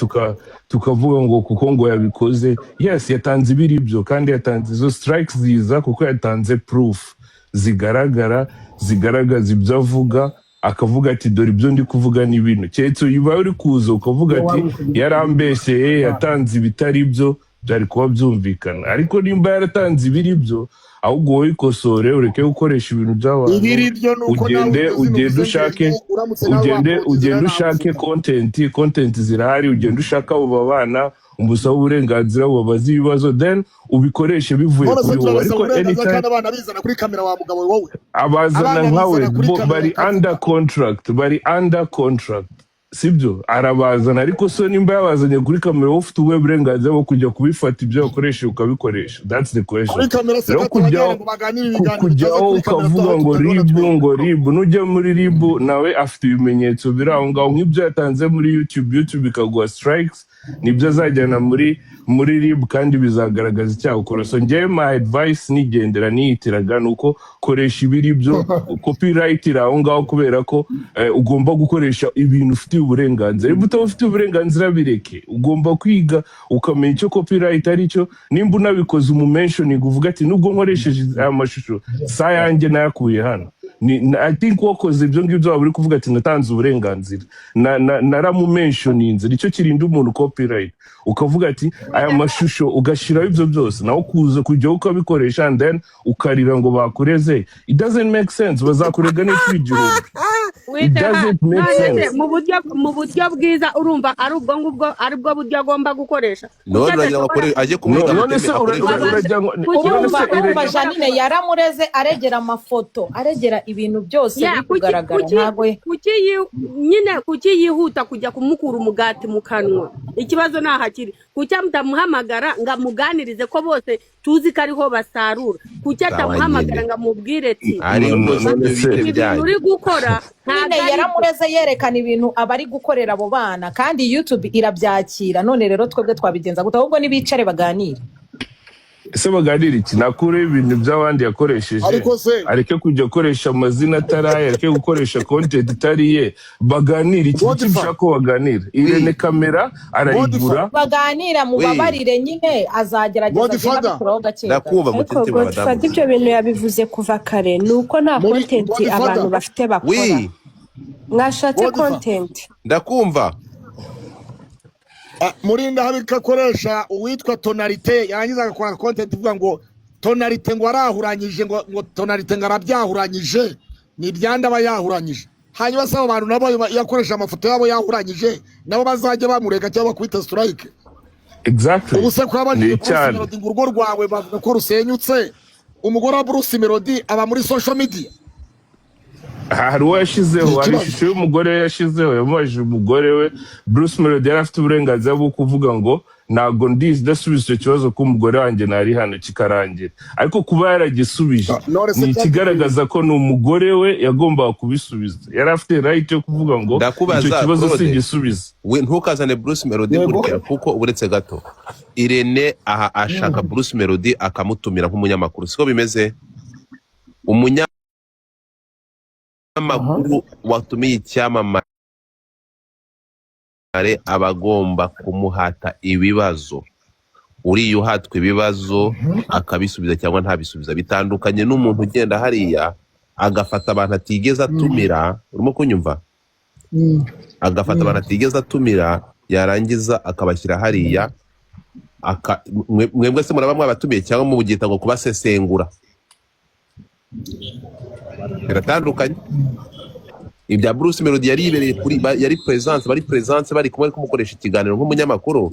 tukavuga ngo kuko ngo yabikoze. Yes, yatanze ibiri byo, kandi yatanze izo strikes ziza kuko yatanze proof zigaragara, zigaragaza ibyo avuga, akavuga ati: "Dore ibyo ndi kuvuga ni bino." Keretse uba uri kuza ukavuga ati: "Yarambeshyeye, yatanze ibitari byo," byari kuba byumvikana. Ariko nimba yaratanze ibiri byo, ahubwo wowe ikosore, ureke gukoresha ibintu by'abantu. Ibiri byo ni uko nawe Ugende iryo zina ugende uvuze ngo ushake Irene, uramutse nawe ugende waproduce ugende ushake navuga. Content zirahari. Ugende ushake abo babana, umusabe uburenganzira, bubabaze ibibazo, then ubikoreshe bivuye None se kuri wowe. turabasaba Ariko uburenganzira anytime kandi abana bizana kuri kamera? Wa mugabo wowe, abazana abana nkawe bizana kuri bo kamera bari bakavuga. Under contract, bari under contract, sibyo? Arabazana, ariko so nimba yabazanye kuri kamera, wowe ufite ubuhe burenganzira bwo kujya kubifata, ibyo wakoresheje ukabikoresha? That's the question. Kuri kamera se Rero katabajyana kujyaho ngo baganire ibiganiro bitaza kujyaho kuri kamera, ukavuga tuba ngo tutabibona RIB twebwe. Ngo RIB, nujya muri RIB nawe afite ibimenyetso biri aho ngaho nk'ibyo yatanze muri YouTube, YouTube ikaguha strikes, nibyo azajyana muri RIB kandi bizagaragaza icyaha ukora. So njyewe my advice nigendera nihitiraga ni uko koresha ibiri byo, copyright iri aho ngaho, kubera ko ugomba gukoresha ibintu ufitiye uburenganzira. Niba utabufitiye uburenganzira, bireke. Ugomba kwiga ukamenya icyo copyright ari cyo. Nimba unabikoze, umumentioning, uvuga ati: "Nubwo nkoresheje aya mashusho, si ayanjye, nayakuye hano." I think wakoze ibyo ngibyo waba uri kuvuga ati: "Natanze uburenganzira, naramumentioninze." Nicyo kirinda umuntu copyright, ukavuga ati: "Aya mashusho," ugashyiraho ibyo byose. Nawe kuza kujyaho ukabikoresha and then ukarira ngo bakureze, it doesn't make sense. Bazakurega n'inshuro 1000. It Wite ha doesn't make none se sense. mu buryo bwiza, urumva ari ubwo ngubwo ari bwo buryo agomba gukoresha? Kuki None uragira ngo adashobora akore ajye No, kumurega none muteme se akoreshe uragira ngo kuki none Urumva se wumva Irene urumva adashobora Janine kuba yaramureze aregera amafoto, aregera ibintu byose ya biri kuki kugaragara. Kuki Ntabwo kuki nyine kuki yihuta kujya kumukura umugati mu kanwa? Ikibazo nahakiri. Kuki atamuhamagara ngo amuganirize, ko bose tuzi ko ariho basarura? Kuki Sawa atamuhamagara nyine. ngo amubwire ati: Ariko No, si none ibyo se bite "Ibi bintu byanyu? uri gukora ntabwo Nyine ari byo." yaramureze yerekana ibintu aba ari gukorera abo bana, kandi YouTube irabyakira. None rero twebwe twabigenza gute? Ahubwo nibicare baganire. Ese baganira iki? Nakureho ibintu by'abandi yakoresheje, Ariko se areke kujya akoresha amazina atari aye, areke gukoresha content itari ye. Baganira iki? Iki Godfather, ushaka ko baganira? Irene Oui. kamera arayigura. Baganira, Oui. mubabarire nyine, azagerageza agenda Godfather, abikuraho gake gake. Ndakumva. Ariko Mutete wa Godfather, madamu. ibyo bintu yabivuze kuva kare, ni uko nta muri content Godfather, abantu bafite bakora. Oui. Mwashatse Godfather. content. Ndakumva. Ah, Murinda habika akoresha uwitwa Tonalite, yarangiza agakora content ivuga ngo Tonalite ngo arahuranyije, ngo Tonalite ngo arabyahuranyije, ni ibyanda aba yahuranyije. Hanyuma se abo bantu nabo iyo akoresha amafoto yabo yahuranyije, nabo bazajya bamurega cyangwa bakubita strike? Exactly. Ubu se ko yabajije Ni Bruce cyane. Melody ngo urugo rwawe bavuga ko rusenyutse, umugore wa Bruce Melody aba muri social media? Hari uwo Ni yashyizeho, hari ikibazo. ishusho y'umugore yashyizeho, yamubajije umugore we. Bruce Melody yari afite uburenganzira bwo kuvuga ngo: "Ntabwo ndizi ndasubiza icyo kibazo ko umugore wanjye ntari hano," kikarangira. Ariko kuba yaragisubije Ah, none se ni cyari ikigaragaza ko ni umugore we yagombaga kubisubiza. Yari afite right yo kuvuga ngo icyo Ndakubaza, kibazo Claude. singisubiza. We, ntukazane Bruce Melody Yego. gutya, kuko uretse gato Irene aha ashaka Bruce Melody akamutumira nk'umunyamakuru, siko bimeze? Umunyamakuru watumiye icyamamare aba agomba kumuhata ibibazo. Uriya uhatwa ibibazo akabisubiza cyangwa ntabisubiza, bitandukanye n'umuntu ugenda hariya agafata abantu atigeze atumira. Urimo kunyumva? Agafata abantu atigeze atumira, Yarangiza akabashyira hariya. Mwebwe se muraba mwabatumiye cyangwa mubyita ngo kubasesengura? Biratandukanye. Ibya Bruce Melody yari yibereye kuri yari presence, bari presence, bari kumwe, kumukoresha ikiganiro nk'umunyamakuru.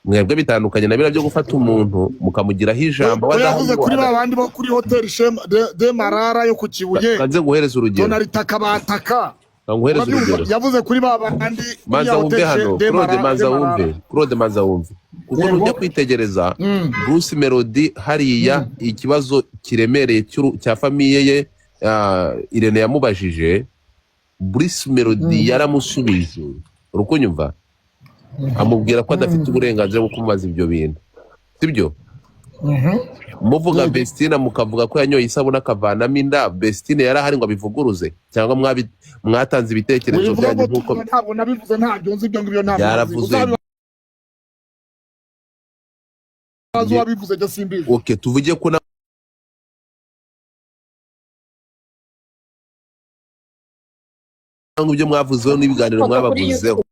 Mwebwe bitandukanye na biriya byo gufata umuntu mukamugiraho ijambo. We yavuze kuri ba bandi bo kuri hoteli Shema de Marara yo ku Kibuye. Kanze nguhereze urugero. Donalitaka bataka. Nguhereze Urabyumva? urugero. Yavuze kuri ba bandi kuri Manza ya wumve hoteli hano de Claude. Marara. Manza De wumve. Marara. Claude, manza wumve, kuko Yego. nujya kwitegereza Bruce Melody hariya, ikibazo kiremereye cya famille ye, Irene yamubajije, Bruce Melody yaramusubije, urukunyumva, amubwira ko adafite uburenganzira bwo kumubaza ibyo bintu, sibyo? Muvuga Bestina, mukavuga ko yanyoye isabune akavanamo inda, Bestine yari ahari ngo abivuguruze, cyangwa mwatanze ibitekerezo Wivuga byanyu ngo nk'uko tuvuga, ntabwo nabivuze, ntabyo nzi ibyo ngibyo, ntabwo nzi. Byaravuze. Uzabibaze uwabivuze, jya simbizi. Okay, tuvuge ko namwe ibyo mwavuzeho n'ibiganiro Foto kuri mwabavuzeho YouTube.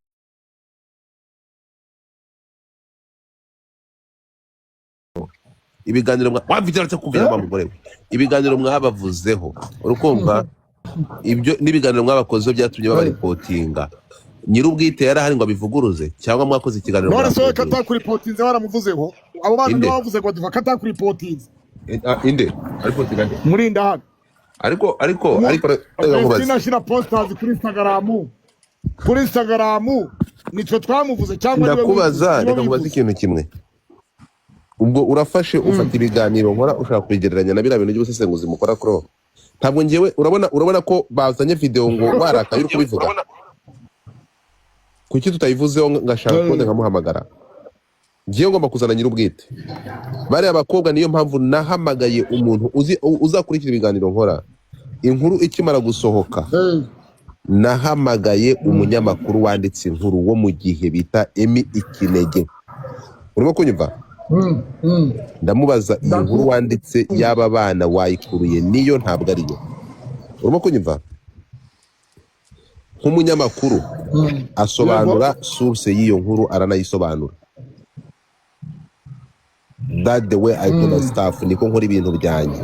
Ibiganiro wavugira cyo kumvira wa mugore we, ibiganiro mwabavuzeho, urukumva, ibyo n'ibiganiro mwabakozeho byatumye babaripotinga. Nyir'ubwite yari ahari ngo abivuguruze, cyangwa mwakoze ikiganiro None se wowe mwakoze? Katakuripotinze waramuvuzeho, abo bana Inde? nibo bavuze ngo diva katakuripotinze. Inde aripotinga nde? Murinda hano. Ariko reka nkubaze. Bestina ashyira posters kuri Instagram, kuri Instagram nitwe twamuvuze cyangwa niwe Ndakubaza. wivuze? Niwe Reka nkubaze wivuze. ikintu kimwe. Ubwo urafashe ufata ibiganiro nkora, ushaka kubigereranya na biriya bintu by'ubusesenguzi mukora kuro. Ntabwo ngewe, urabona ko bazanye video ngo warakaye uri kubivuga, kuki tutayivuzeho? Ngashaka Claude nkamuhamagara. Ngewe ngomba kuzana nyir'ubwite bariya bakobwa. Niyo mpamvu nahamagaye umuntu uzi uzakurikira ibiganiro nkora. Inkuru ikimara gusohoka, nahamagaye umunyamakuru wanditse inkuru wo mu gihe bita Emi Ikinege, urimo kunyumva? Ndamubaza: iyi nkuru wanditse y'aba bana wayikuruye niyo, ntabwo ariyo? Urimo kunyumva? Nk'umunyamakuru asobanura source y'iyo nkuru, aranayisobanura. That the way I do my stuff, niko nkora ibintu byanjye,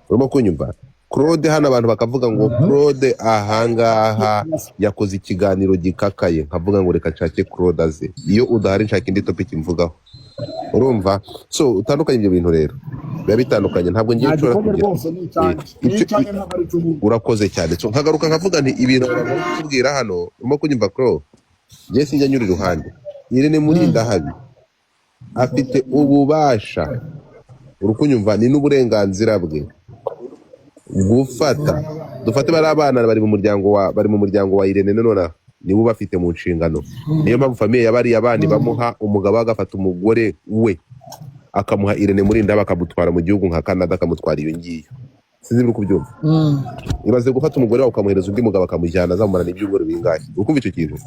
urimo kunyumva? Claude hano, abantu bakavuga ngo Claude ahangaha yakoze ikiganiro gikakaye, nkavuga ngo reka nshake Claude aze. Iyo udahari nshaka indi topic mvugaho, urumva? So utandukanye ibyo bintu rero, biba bitandukanye. Ntabwo ngiye Nta nshobora gikombe kugira rwose, ni icyanjye, ni icyanjye, ntabwo ari icy'umuntu. Urakoze cyane. So nkagaruka nkavuga nti ibintu abantu bari kutubwira hano, urimo kunyumva Claude? Njye sinjya nyura iruhande. Irene Murindahabi afite ububasha, urukunyumva, ni n'uburenganzira bwe gufata, dufate bari abana bari mu muryango wa Irene nonaha, nibo bafite mu nshingano. Niyo mpamvu famille ya bariya bana bamuha umugabo, agafata umugore we akamuha Irene Murinda, bakamutwara mu gihugu nka Canada, akamutwara iyo ngiyo. Sinzi niba uri kubyumva. Ibaze gufata umugore wawe ukamuhereza undi mugabo, akamujyana, azamumarana ibyumweru bingahe? Uri kumva icyo kintu?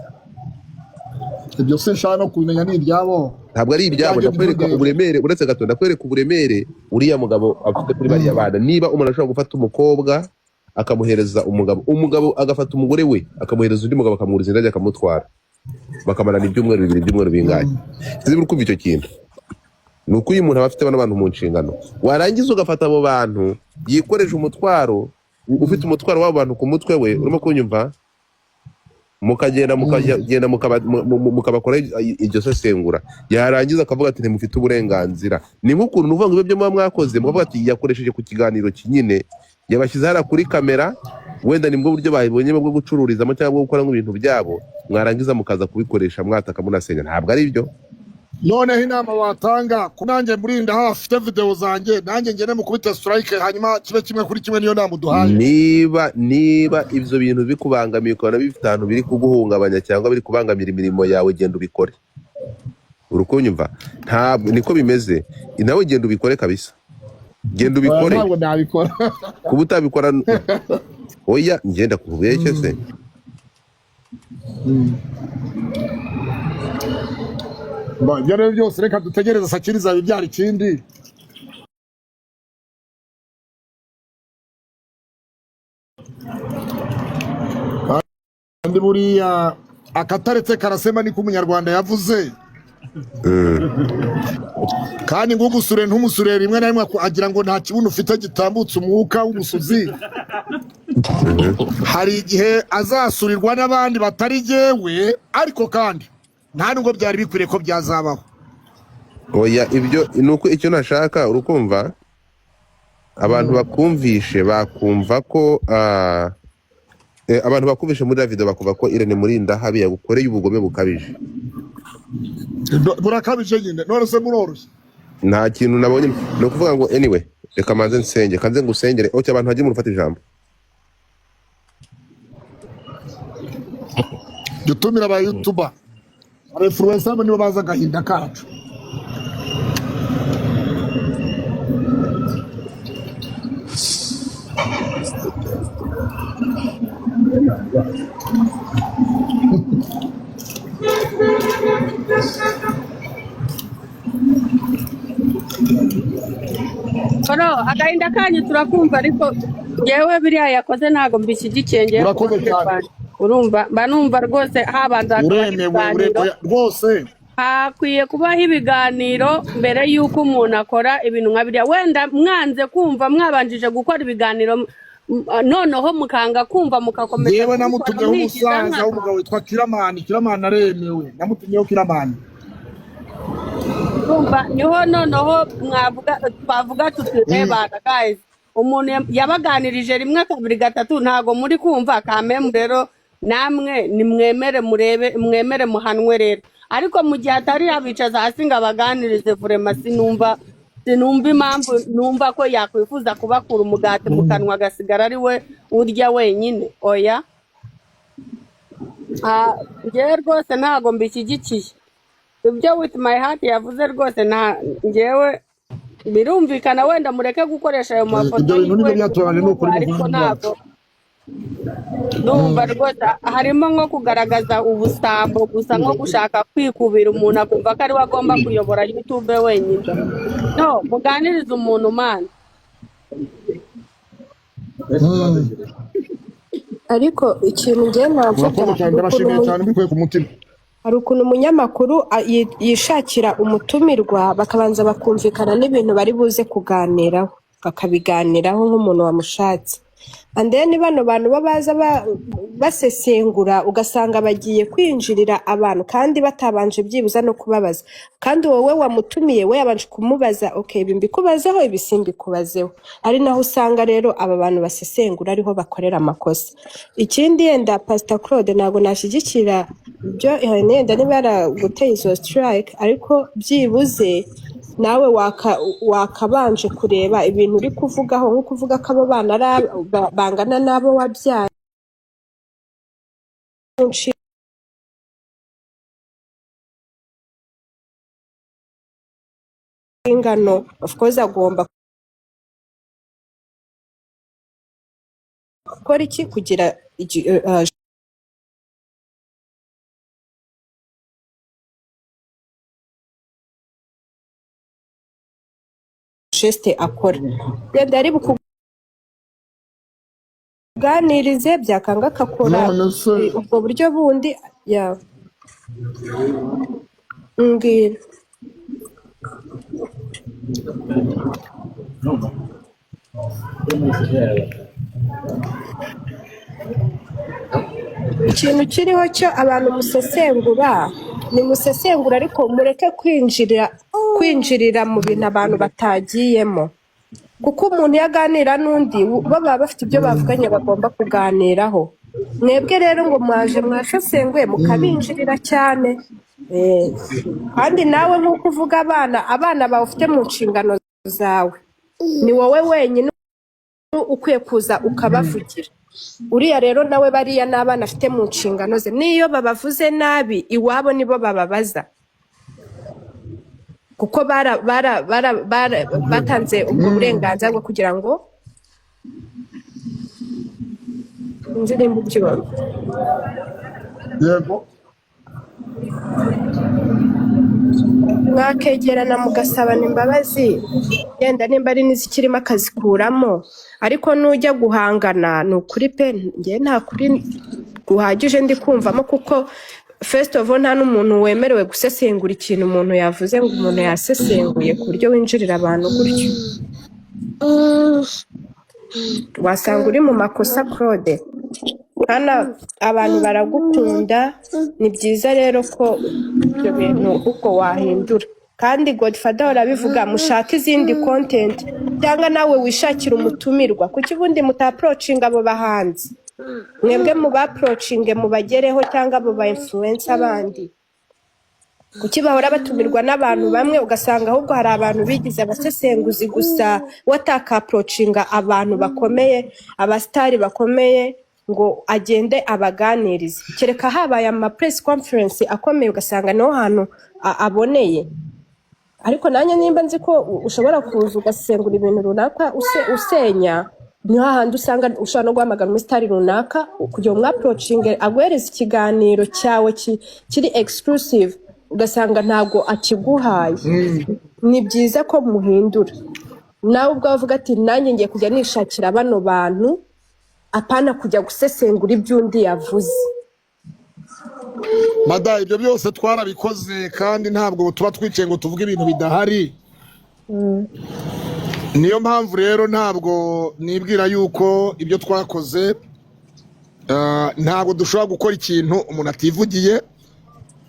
Ibyo se nshaka no kubimenya, ni ibyabo. Ntabwo ari ibyabo. Ibyanjye Ndakwereka ntibindeba. uburemere, uretse gato, ndakwereka uburemere uriya mugabo afite kuri bariya bana. Niba umuntu ashobora gufata umukobwa akamuhereza umugabo, umugabo agafata umugore we akamuhereza undi mugabo, akamwuriza indege akamutwara, bakamarana ibyumweru 2, ibyumweru bingahe, sinzi niba uri kumva icyo kintu. Ni uko uyu muntu aba afite bano bantu mu nshingano, warangiza ugafata abo bantu yikoreje umutwaro, ufite umutwaro w'abo bantu ku mutwe we, urimo kunyumva? Mukagenda mukabakoraho iryo sesengura, yarangiza akavuga ati ntimufite uburenganzira. Ni nk'ukuntu nuvuga ngo ibyo muba mwakoze, mukavuga ati yakoresheje ku kiganiro kinyine, yabashyize hariya kuri kamera, wenda nibwo buryo babonye bwo gucururizamo cyangwa bwo gukora ibintu byabo, mwarangiza mukaza kubikoresha mwataka munasenya. Ntabwo ari byo. Noneho inama watanga ko nanjye murinda aho afite video zanjye, nanjye ngende mukubite strike, hanyuma kibe kimwe kuri kimwe, niyo nama uduhaye? Niba ibyo bintu bikubangamiye, ukabona bifite ahantu biri kuguhungabanya cyangwa biri kubangamira imirimo yawe, genda ubikore. Uri kunyumva? Ntabwo niko bimeze. Nawe genda ubikore kabisa, genda Oya, ubikore. Ntabwo nabikora. Kuba utabikora, oya, ngenda kubeshye se? Ibyo rero byose reka dutegereze sakiri izabibyara ikindi. Kandi buriya Akataretse karasema, niko umunyarwanda yavuze. Kandi ngo ugusure ntumusure rimwe na rimwe agira ngo nta kibuno ufite gitambutse umwuka w'umusuzi. Hari igihe azasurirwa n'abandi batari jyewe, ariko kandi nta nubwo byari bikwiriye ko byazabaho. Oya, ibyo ni uko icyo nashaka, urukumva abantu bakumvishe bakumva ko abantu bakumvishe muri video bakumva ko Irene Murindahabi yagukoreye ubugome bukabije. Burakabije nyine, none se muroroshye? Nta kintu nabonye, ni ukuvuga ngo anyway, reka manze nsenge, kanze ngusengere. Okay, abantu hagiye umuntu ufata ijambo. Jya utumira aba youtuber, aba influencer nibo bazi agahinda kacu. Koro agahinda kanyu turakumva, ariko ngewe biriya yakoze ntabwo mbishyigikiye ngewe ku Urakoze ruhande cyane. rwanjye. Urumva, mba numva rwose habanza hakabaho Uremewe. ibiganiro. Rwose. Hakwiye kubaho ibiganiro mbere y'uko umuntu akora ibintu nka biriya. Wenda mwanze kumva, mwabanjije gukora ibiganiro, noneho mukanga kumva, mugakomeza Yewe, kubikora namutumyeho mwigiza umusaza nkana. w'umugabo witwa Kiramani. Kiramani aremewe, namutumyeho Kiramani. Urumva, niho noneho mwavuga, twavuga tuti rebana guys, umuntu yabaganirije rimwe, kabiri, gatatu, ntago muri kumva kamemu. Rero namwe nimwemere murebe, mwemere muhanwe rero. Ariko mu gihe atari yabicaza hasi ngo abaganirize, vurema sinumva impamvu numva ko yakwifuza kubakura umugati mu kanwa agasigara ari we urya wenyine. Oya. Ah, njyewe rwose ntago mbishyigikiye ibyo With My Heart yavuze rwose. Nta njyewe birumvikana, wenda mureke gukoresha ayo mafoto Ibyo bintu nibyo yiwe byatubananiye, ni ukuri, ariko muvandimwe ntabwo wacu. ndumva rwose harimo nko kugaragaza ubusambo gusa, nko gushaka kwikubira umuntu akumva ko ariwe agomba kuyobora YouTube wenyine. No muganirize umuntu mana. Ariko ikintu ngewe navuga, Urakoze cyane. hari ukuntu Ndabashimiye cyane mbikuye ku mutima. Hari ukuntu umunyamakuru yishakira umutumirwa, bakabanza bakumvikana n'ibintu bari buze kuganiraho, bakabiganiraho nk'umuntu wamushatse. And then bano bantu bo baza basesengura, ugasanga bagiye kwinjirira abantu kandi batabanje byibuza no kubabaza. Kandi wowe wamutumiye, we yabanje kumubaza, okay, ibi mbikubazeho, ibi simbikubazeho. Ari naho usanga rero aba bantu basesengura ariho bakorera amakosa. Ikindi, yenda Pastor Claude, ntabwo nashyigikira ibyo Irene, yenda niba yaraguteye izo strike, ariko byibuze nawe wakabanje kureba ibintu uri kuvugaho, nko kuvuga ko abo bana ari bangana n'abo wabyaye mu nshingano. Of course agomba gukora iki kugira geste akora, yenda ari bukuganirize, byakanga akakora None se ubwo buryo bundi ya mbwira. Ikintu kiriho cyo abantu musesengura, ni musesengura, ariko mureke kwinjirira mu bintu abantu batagiyemo, kuko umuntu iyo aganira n'undi bo baba bafite ibyo bavuganye bagomba kuganiraho. Mwebwe rero ngo mwaje mwashesenguye mukabinjirira cyane. Kandi nawe nk'uko uvuga abana bawe ufite mu nshingano zawe, ni wowe wenyine ukwiye kuza ukabavugira. Uriya rero nawe bariya n'abana afite mu nshingano ze, n'iyo babavuze nabi iwabo nibo bababaza, kuko batanze ubwo burenganzira bwo kugira ngo indirimbo ubyumva. Yego. Mwakegerana mugasabana imbabazi, yenda nimba ari n'izikirimo akazikuramo. Ariko nujya guhangana, ni ukuri pe, njye nta kuri guhagije ndi kumvamo, kuko First of all, nta n'umuntu wemerewe gusesengura ikintu umuntu yavuze ngo umuntu yasesenguye ku buryo winjirira abantu gutyo. Wasanga uri mu makosa, Claude. Hano abantu baragukunda. Ni byiza rero ko ibyo bintu uko wahindura, kandi Godfather urabivuga, mushake izindi content cyangwa nawe wishakire umutumirwa. Kuki ubundi mutapproachinga abo bahanzi? Mwebwe mubapproachinge, mubagereho, cyangwa abo ba influencer bandi. Kuki bahora batumirwa n'abantu bamwe, ugasanga ahubwo hari abantu bigize abasesenguzi gusa, watakapproachinga abantu bakomeye, abasitari bakomeye, ngo agende abaganirize? Kereka habaye ama press conference akomeye, ugasanga niho hantu aboneye. Ariko nanjye nimba nzi ko ushobora kuza ugasengura ibintu runaka, usenya, niho hahandi usanga ushobora no guhamagara umusitari runaka kugira ngo umwapproachinge aguhereze ikiganiro cyawe kiri exclusive, ugasanga ntabwo akiguhaye. Ni byiza ko muhindura. Nawe ubwawe uvuga ati: "Nanjye ngiye kujya nishakira bano bantu, apana kujya gusesengura iby'undi yavuze." Mada, ibyo byose twarabikoze, kandi ntabwo tuba twicaye ngo tuvuge ibintu bidahari. Niyo mpamvu rero ntabwo nibwira yuko ibyo twakoze, ntabwo dushobora gukora ikintu umuntu ativugiye,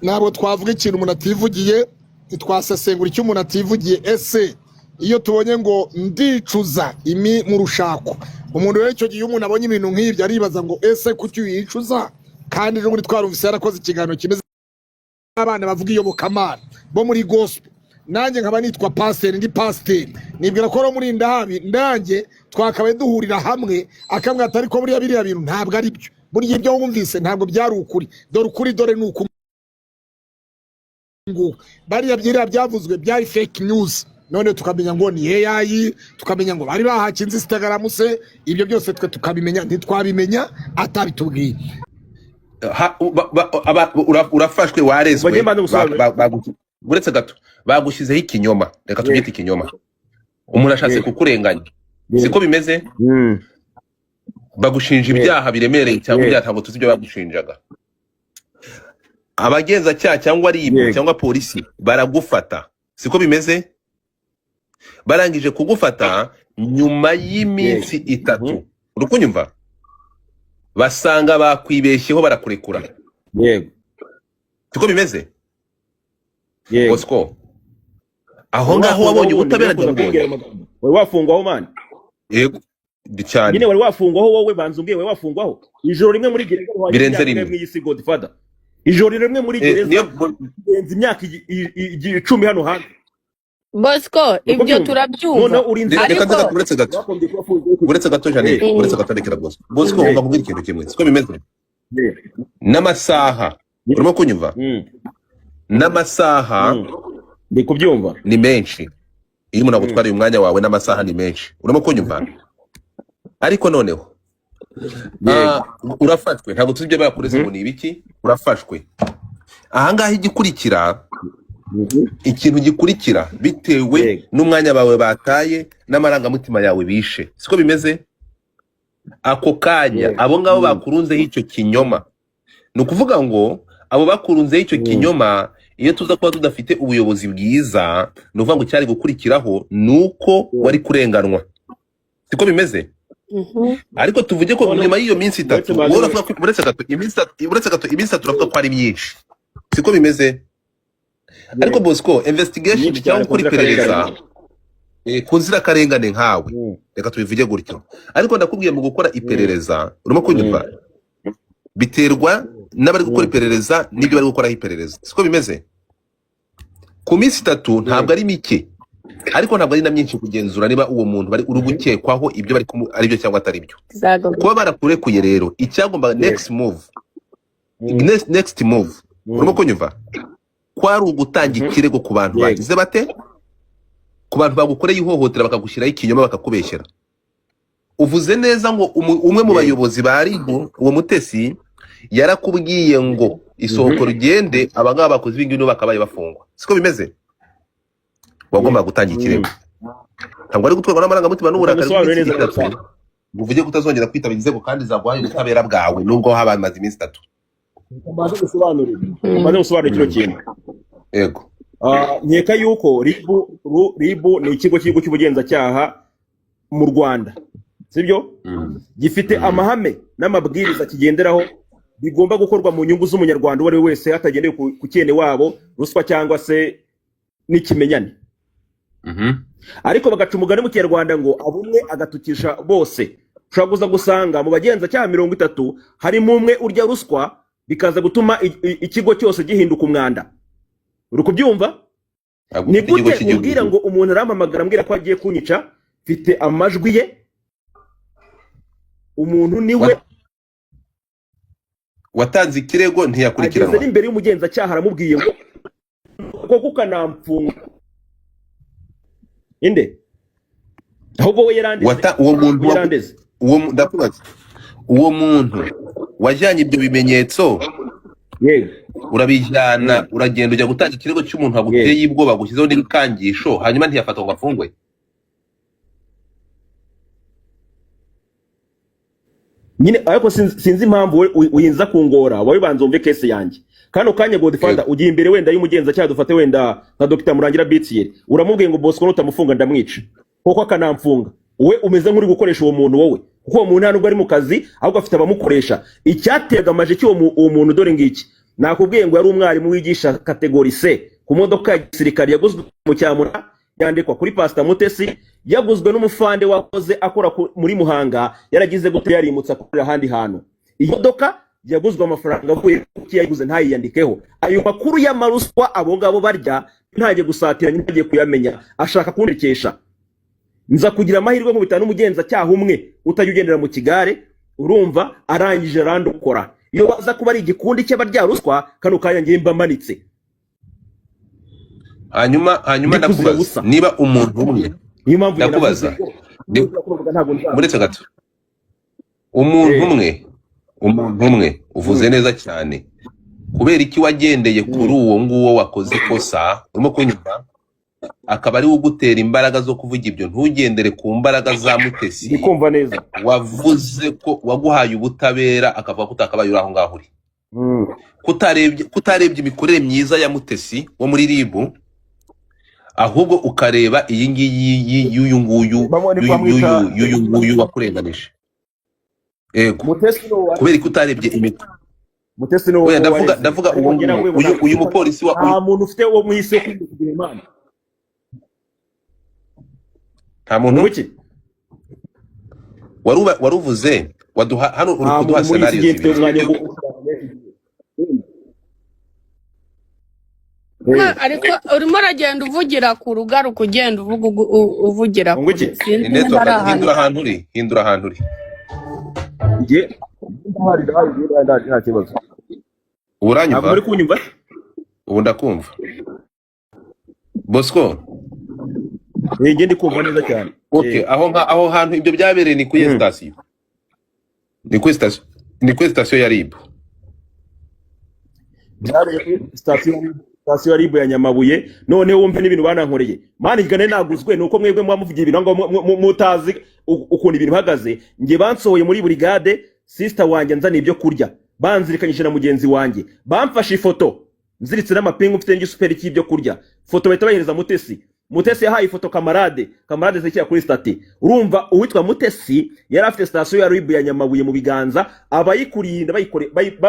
ntabwo twavuga ikintu umuntu ativugiye, ntitwasesengura icyo umuntu ativugiye. Ese iyo tubonye ngo "ndicuza imi mu rushako", umuntu rero icyo gihe iyo umuntu abonye ibintu nk'ibyo aribaza ngo: "Ese kuki yicuza?" Kandi ejo bundi twarumvise yarakoze ikiganiro kimeze n'abana bavuga iyobokamana bo muri gospel, nanjye nkaba nitwa pasiteri, ndi pasiteri, nibwira ko rero muri ndahabi nanjye twakabaye duhurira hamwe, akambwira ati: "Ariko buriya biriya bintu ntabwo ari byo, burya ibyo wumvise ntabwo byari ukuri, dore ukuri, dore ni uku nguku, bariya biriya byavuzwe byari fake news." None tukamenya ngo ni AI, tukamenya ngo bari bahakinze Instagram se, ibyo byose twe tukabimenya, ntitwabimenya atabitubwiye. Urafashwe, warezwe. Bagiye mbanze gusobanura. Uretse gato, bagushyizeho ikinyoma, reka tubyite ikinyoma. Umuntu ashatse kukurenganya, siko bimeze? Bagushinja ibyaha biremereye cyangwa ibyaha ntabwo tuzi ibyo bagushinjaga. Abagenzacyaha cyangwa RIB cyangwa polisi baragufata, siko bimeze? Barangije kugufata, nyuma y'iminsi 3, uri kunyumva, basanga bakwibeshyeho, barakurekura. Yego. Siko bimeze? Yego. Bosco, aho ngaho wabonye ubutabera? Kuza Ntibubonye. kumbwira amagambo. Wari wafungwaho, man? Yego cyane. Nyine wari wafungwaho wowe, banza umbwiye, wari wafungwaho ijoro rimwe muri gereza ruhwanye Birenze n'imyaka rimwe. imwe mw'iyi si, Godfather. Ijoro rimwe muri gereza niyo birenze imyaka 10 hano hanze. Bosco, Uri ibyo kubyumva? turabyumva. Noneho uri Reka Ariko nze gato, uretse gato. Bagombye kuba afunzwe kugira Uretse gato, Janine. Uretse gato, rekera Bosco. Bosco, ngomba kubwira ikintu kimwe, siko bimeze? N'amasaha, urimo kunyumva? N'amasaha Ndi kubyumva. ni menshi. Iyo umuntu agutwariye umwanya wawe n'amasaha ni menshi, urimo kunyumva? Ariko noneho urafashwe, ntabwo tuzi ibyo bakureze ngo ni ibiki. Urafashwe, ahangaha igikurikira, ikintu gikurikira, bitewe n'umwanya bawe bataye n'amarangamutima yawe bishe, siko bimeze? Ako kanya abo ngabo bakurunzeho icyo kinyoma, ni ukuvuga ngo abo bakurunzeho icyo kinyoma, iyo tuza kuba tudafite ubuyobozi bwiza, ni ukuvuga ngo icyari gukurikiraho ni uko wari kurenganwa, siko bimeze? Ariko tuvuge ko Noneho nyuma y'iyo minsi uretse 3, banze wowe uravuga ko, uretse gato, iminsi 3, uretse gato, iminsi 3 uravuga ko ari myinshi, siko bimeze? Ariko Bosco, investigation Myinshi cyangwa cyane gukora ku nzirakarengane. iperereza, ku nzirakarengane nkawe, reka tubivuge gutyo. Ariko ndakubwiye, mu gukora iperereza, urimo kunyumva, biterwa n'abari gukora iperereza n'ibyo bari gukoraho iperereza, siko bimeze? Ku minsi 3 ntabwo ari mike, ariko ntabwo ari na myinshi kugenzura niba uwo muntu bari uri gukekwaho ibyo bari ari byo cyangwa atari byo. Kuba barakurekuye rero, icyagomba next move, next move, urimo kunyumva, kwari ugutanga ikirego ku bantu bagize bate, ku bantu bagukoreye ihohotera, bakagushyiraho ikinyoma, bakakubeshyera. Uvuze neza ngo umwe mu bayobozi ba RIB, uwo Mutesi, yarakubwiye ngo isohoka rugende, abangaba bakoze ibi ngibi nibo bakabaye bafungwa, siko bimeze? Wagombaga gutanga ikirego. Ntabwo ari gutwarwa n'amarangamutima n'uburakari Ukabisobanure bw'iminsi neza. 3 ngo uvuge ko utazongera kwitaba inzego kandi zaguhaye ubutabera bwawe, nubwo haba hamaze iminsi 3. Mbanze gusobanurire, mbanze gusobanurira kino kintu. Yego. Nkeka yuko RIB, RIB ni ikigo cy'igihugu cy'ubugenzacyaha mu Rwanda, sibyo? Gifite amahame n'amabwiriza kigenderaho bigomba gukorwa mu nyungu z'umunyarwanda uwo ari we wese, hatagendewe ku cyene wabo, ruswa cyangwa se n'ikimenyane. Ariko bagaca umugani mu Kinyarwanda ngo abumwe agatukisha bose. Ushobora kuza gusanga mu bagenzacyaha 30 harimo umwe urya ruswa, bikaza gutuma ikigo cyose gihinduka umwanda. Uri kubyumva? Ntabwo Ni ufite ikigo gute cy'igihugu. umbwira ngo umuntu arampamagara ambwira ko agiye kunyica? Mfite amajwi ye, umuntu niwe Watanze ikirego, ageze ntiyakurikiranwa. n'imbere y'umugenzacyaha, aramubwiye ngo koko ukanamfunga inde? Ahubwo we yarandeze. Uwo muntu We yarandeze. Ndakubaza, uwo muntu wajyanye ibyo bimenyetso, Yego. urabijyana, uragenda ujya gutanga ikirego cy'umuntu waguteye ubwoba, gushyizeho n'ibikangisho, hanyuma ntiyafatwa ngo afungwe? Nyine ariko sinzi impamvu wowe uyinza kungora. Wowe banza wumve case yanjye kano kanya, Godfather. Yego. Ugiye imbere wenda y'umugenzacyaha, dufate wenda nka Dr Murangira Bitier, uramubwiye ngo Bosco nutamufunga ndamwica, koko akanamfunga. Wowe umeze nk'uri gukoresha uwo muntu wowe, kuko uwo muntu nta nubwo ari mu kazi, ahubwo afite abamukoresha. Icyateraga amaje cy'uwo uwo muntu, dore ngiki: nakubwiye ngo yari umwarimu wigisha catégorie C ku modoka ya gisirikare yaguzwe mu Cyamura, yandikwa kuri Pastor Mutesi, yaguzwe n'umufande wakoze akora muri Muhanga, yaragize gute, yarimutse akorera ahandi hantu. Iyi modoka yaguzwe amafaranga avuye kuki yayiguze ntayiyandikeho. Ayo makuru y'amaruswa abo ngabo barya ntagiye gusatira, ntagiye kuyamenya, ashaka kuntekesha. Nza kugira amahirwe nkubita n'umugenzacyaha umwe utajya ugendera mu kigare, urumva, arangije arandokora. Iyo baza kuba ari igikundi cy'abarya ruswa, kano kanya ngiye mba manitse. Hanyuma Ndi kuzira ndakubaza, ubusa. niba umuntu umwe Niyo mpamvu njye Ndakubaza. navuze ngo kuvuga ntabwo nzaba. Muretse gato, umuntu umwe uvuze neza cyane, kubera iki wagendeye kuri uwo nguwo wakoze ikosa, urimo kunyumva, akaba ari we ugutera imbaraga zo kuvuga ibyo, ntugendere ku mbaraga za Mutesi? Ndi kumva neza. Wavuze ko waguhaye ubutabera, akavuga ko utakabaye uri aho ngaho uri, kutarebye imikorere myiza ya Mutesi wo muri RIB, ahubwo ukareba iyi ngiyi y'uyu nguyu Bamwita y'uyu nguyu wakurenganije. Yego. Mutesi ni uwa Kubera ko utarebye Mutesi ni uwo Oya, ndavuga wareze. ndavuga Ariko uwo njye nguwo, nawe uyu mupolisi wa nta muntu ufite uwo mu isi wo kugira Imana. Nta muntu Ngo iki? Waruvuze waduha hano, uri Nta kuduha muntu muri iyi si scenario igihe mfite zibiri. umwanya wo Ariko urimo uragenda uvugira ku rugaruka, ugenda uvuga uvugira Ngo iki? kure, sinzi Ni niba ari network. ahantu. Hindura ahantu uri, hindura ahantu uri. Njye ndahari, ndahari, ndahari, nta kibazo. Ubu Ntabwo uranyumva? muri kunyumva? Ubu ndakumva, Bosco. Njye ndi kumva neza cyane. Okay. Aho hantu ibyo byabereye ni kuri sitasiyo, ni kuri sitasiyo ya RIB? Byabereye kuri sitasiyo ya RIB ya Nyamabuye. Noneho wumve n'ibintu banankoreye, mani gane naguzwe nuko mwebwe muba muvugira ibintu ngo mutazi ukuntu ibintu bihagaze. Njye bansohoye muri burigade, sister wanjye nzaniye ibyo kurya, banzirikanyije na mugenzi wanjye, bamfashe ifoto nziritse n'amapingu, mfite n'igisuperi cy'ibyo kurya. Foto bahita bahereza Mutesi. Mutesi yahaye ifoto kamarade, kamarade zishyira kuri status. Urumva, uwitwa Mutesi yari afite sitasiyo ya RIB ya Nyamabuye mu biganza, abayikurinda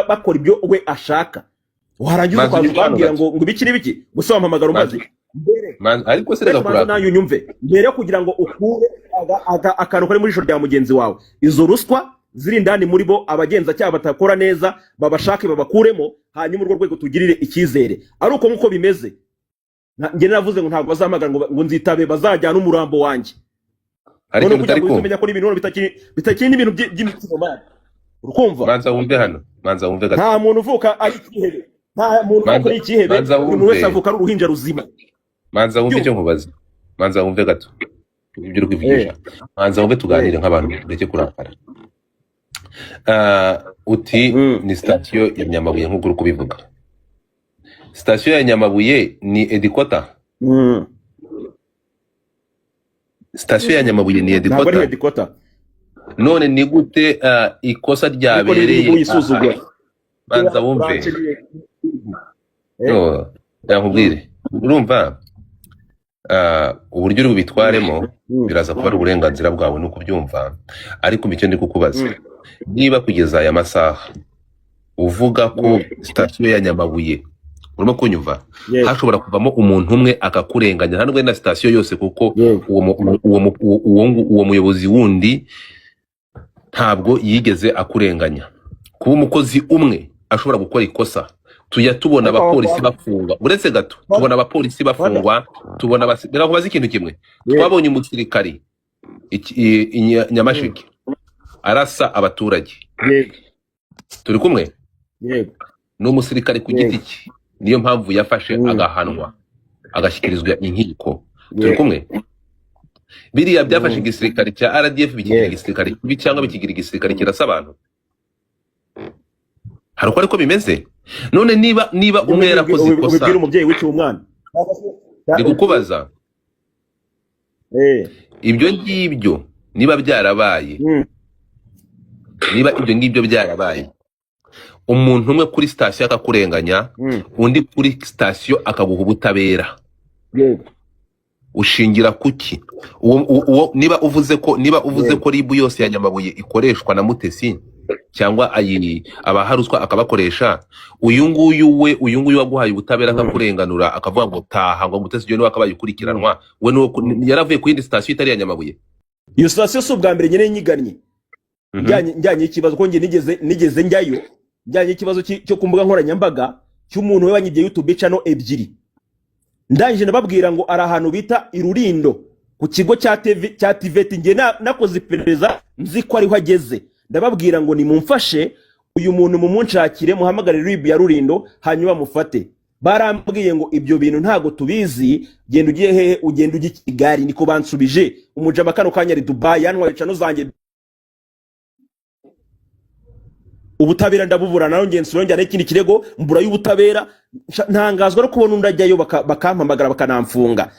bakora ibyo we ashaka. Warangiza Manzi, ukaza unyumve hano ukambwira gato. ngo ibiki n'ibiki gusa, wampamagara umaze mbere. Manzi, ariko se reka Reka manze kuraka. Nanjye unyumve mbere yo kugira ngo ukure akantu kari muri jisho rya mugenzi wawe. Izo ruswa ziri indani muri bo, abagenzacyaha batakora neza, babashake babakuremo, hanyuma urwo rwego tugirire icyizere. Ari uko nk'uko bimeze, njye naravuze ngo ntabwo bazahamagara ngo nzitabe, bazajyana umurambo wanjye. Hari None ikintu kugira utari ngo uhite kumva. umenya ko n'ibintu none bitakiri n'ibintu by'imikino, man, urukumva? Manza wumve hano, manza wumve gato. Nta muntu uvuka ari ikihebe, nta muntu uvuka Manza ari ikihebe. manza Buri muntu wese wumve. avuka ari uruhinja ruzima. Manza wumve icyo nkubaza, manza wumve gato ibyo uri kwivugisha, manza wumve tuganire nk'abantu, ureke kurakara. Uti ni sitasiyo ya Nyamabuye nk'uko uri kubivuga. Sitasiyo ya Nyamabuye ni headquarter? Sitasiyo ya Nyamabuye ni Ntabwo ari headquarter? Headquarter. None ni gute ikosa Ariko ni ryabereye RIB yisuzugura. Banza wumve. Branche ni eh. No, nkubwire, urumva, uburyo uri bubitwaremo biraza kuba ari uburenganzira bwawe no kubyumva, ariko icyo ndi kukubaza, niba kugeza aya masaha uvuga ko sitasiyo ya Nyamabuye, urimo kunyumva, hashobora kuvamo umuntu umwe akakurenganya, nta nubwo ari na sitasiyo yose, kuko uwo mu- uwo mu- uwo uwo uwo muyobozi wundi ntabwo yigeze akurenganya. Kuba umukozi umwe ashobora gukora ikosa, tujya tubona Ariko aho abapolisi bafungwa, uretse gato, tubona abapolisi bafungwa, tubona reka nkubaze ikintu kimwe. Twabonye umusirikari Nyamasheke arasa abaturage. Turi kumwe? Yego. Ni umusirikare ku giti cye, niyo mpamvu yafashe agahanwa, agashyikirizwa inkiko. Turi kumwe? Biriya byafashe igisirikare cya RDF bikigira igisirikare kibi cyangwa bikigira igisirikare kirasa abantu? Hari uko ariko bimeze. None niba umwe yarakoze ikosa, Ubibwira umubyeyi wiciye umwana. Ndi kukubaza ibyo ngibyo niba byarabaye, niba ibyo ngibyo byarabaye, umuntu umwe kuri sitasiyo akakurenganya, undi kuri sitasiyo akaguha ubutabera, ushingira kuki? Uwo niba uvuze ko RIB yose ya Nyamabuye ikoreshwa na Mutesi cyangwa ayi abaha ruswa akabakoresha, uyu nguyu we, uyu nguyu waguhaye ubutabera akakurenganura, akavuga ngo taha, ngo Mutesi ujye niwe akabaye ukurikiranwa, we nuwo yaravuye ku yindi sitasiyo itari iya Nyamabuye? Iyo sitasiyo si ubwa mbere nyine nyigannye njyanye ikibazo, ko njye nigeze njyayo njyanye ikibazo cyo ku mbuga nkoranyambaga cy'umuntu we wanyibye YouTube channel ebyiri. Ndangije ndababwira ngo ari ahantu bita Irurindo ku kigo cya TV, cya TVET. Njye nakoze iperereza, nzi ko ariho ageze. Ndababwira ngo nimumfashe uyu muntu, mumunshakire, muhamagare RIB ya Rurindo, hanyuma mufate. Barambwiye ngo ibyo bintu ntago tubizi, genda ugiye hehe, ugenda ujya i Kigali. Niko bansubije. Umujama kano kanya ari Dubai, yantwaye channel zanjye. Ubutabera ndabubura, nayo ngenzi nsubira n'ikindi kirego, mbura y'ubutabera. Ntangazwa no kubona undi ajyayo bakampamagara bakanamfunga.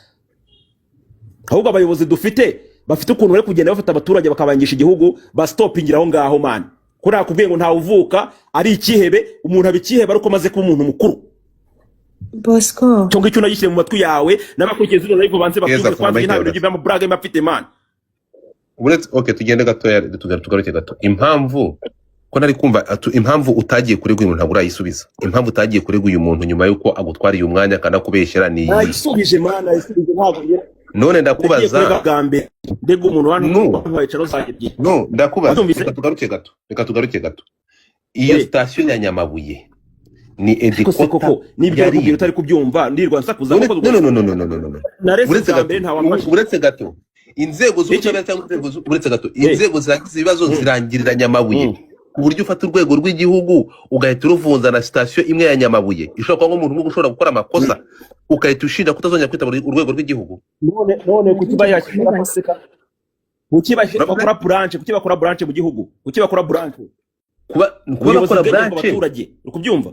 Ahubwo abayobozi dufite bafite ukuntu bari kugenda bafata abaturage bakabangisha igihugu, basitopingira aho ngaho man. Ko nakubwiye ngo ntawe uvuka ari ikihebe, umuntu aba ikihebe ariko amaze kuba umuntu mukuru. Bosco. Cyo ngicyo unagishyire mu matwi yawe, n'abakurikiye zino live banze Keza, babyumve. funga Kwanza mic nta yawe bintu gato. by'amaburage mba mfite man. Uretse, okay, tugende gatoya, tugaruke gato. Impamvu ko nari kumva impamvu utagiye kurega uyu muntu, ntabwo urayisubiza. Impamvu utagiye kurega uyu muntu nyuma y'uko agutwariye umwanya akanakubeshyera ni iyihe? Nayisubije man, nayisubije, ntabwo None nagiye ndakubaza. kurega bwa mbere ndega umuntu hano No. wantwaye channel zanjye ebyiri. No, ndakubaza. Wabyumvise? Reka tugaruke gato. Iyo sitasiyo ya Nyamabuye ni Ariko se headquarter koko nibyo ya nakubwira RIB. utari kubyumva, ndirwa nsakuza None koko? no, no, no, no, no, no, no, no. Narese Uretse bwa gato, mbere ntawamfashije. uretse gato, inzego Iki? z'ubutabera cyangwa inzego uretse gato, inzego zirangiza ibibazo zirangirira Nyamabuye, ku buryo ufata urwego rw'igihugu ugahita uruvunza na sitasiyo imwe ya Nyamabuye ishobora kuba nk'umuntu umwe ushobora gukora amakosa, ugahita ushinja kutazongera kwitaba urwego rw'igihugu. None kuki Nari ngiye bayashyira kumubaza. seka? Kuki Uravuga bakora branche? Kuki bakora branche mu gihugu? Kuki bakora branche? Kuba Ubuyobozi bakora bwegerezwa branche, abaturage, uri kubyumva?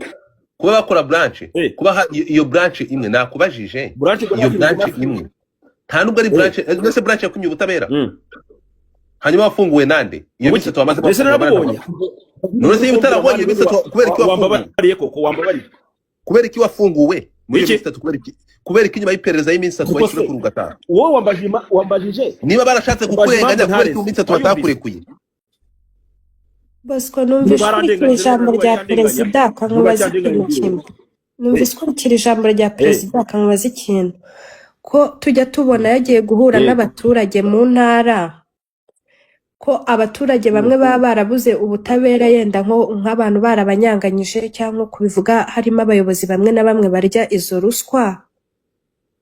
Kuba bakora branche, kuba iyo branche imwe nakubajije, Branche ubwo iyo nta kintu branche bimaze. imwe nta nubwo ari branche. Mbese branche yakumye ubutabera? Hanyuma wafunguwe nande iyo Ubuki? minsi itatu wamaze Mbese bafungwa? narabubonye. None se niba utarabonye iyo minsi itatu, kubera iki wafunguwe? Wambabariye koko, wambabariye. Kubera iki wafunguwe muri iyo Iki? minsi itatu? Kubera iki nyuma y'iperereza y'iminsi itatu Kuko wahise se urekura ugataha? Wowe wambajije Niba barashatse wambajije kukurenganya, impamvu kubera iki mu ntareze. minsi itatu Wayumvise? batakurekuye? Bosco, numvise ukurikira Barandenganya ijambo rero, rya barandenganya. perezida akankubaza ikintu Barandenganya. kimwe. Numvise ukurikira ijambo rya perezida akankubaza ikintu, ko tujya tubona yagiye guhura n'abaturage mu ntara, ko abaturage bamwe baba barabuze ubutabera, yenda nko nk'abantu barabanyanganyije, cyangwa kubivuga harimo abayobozi bamwe na bamwe barya izo ruswa,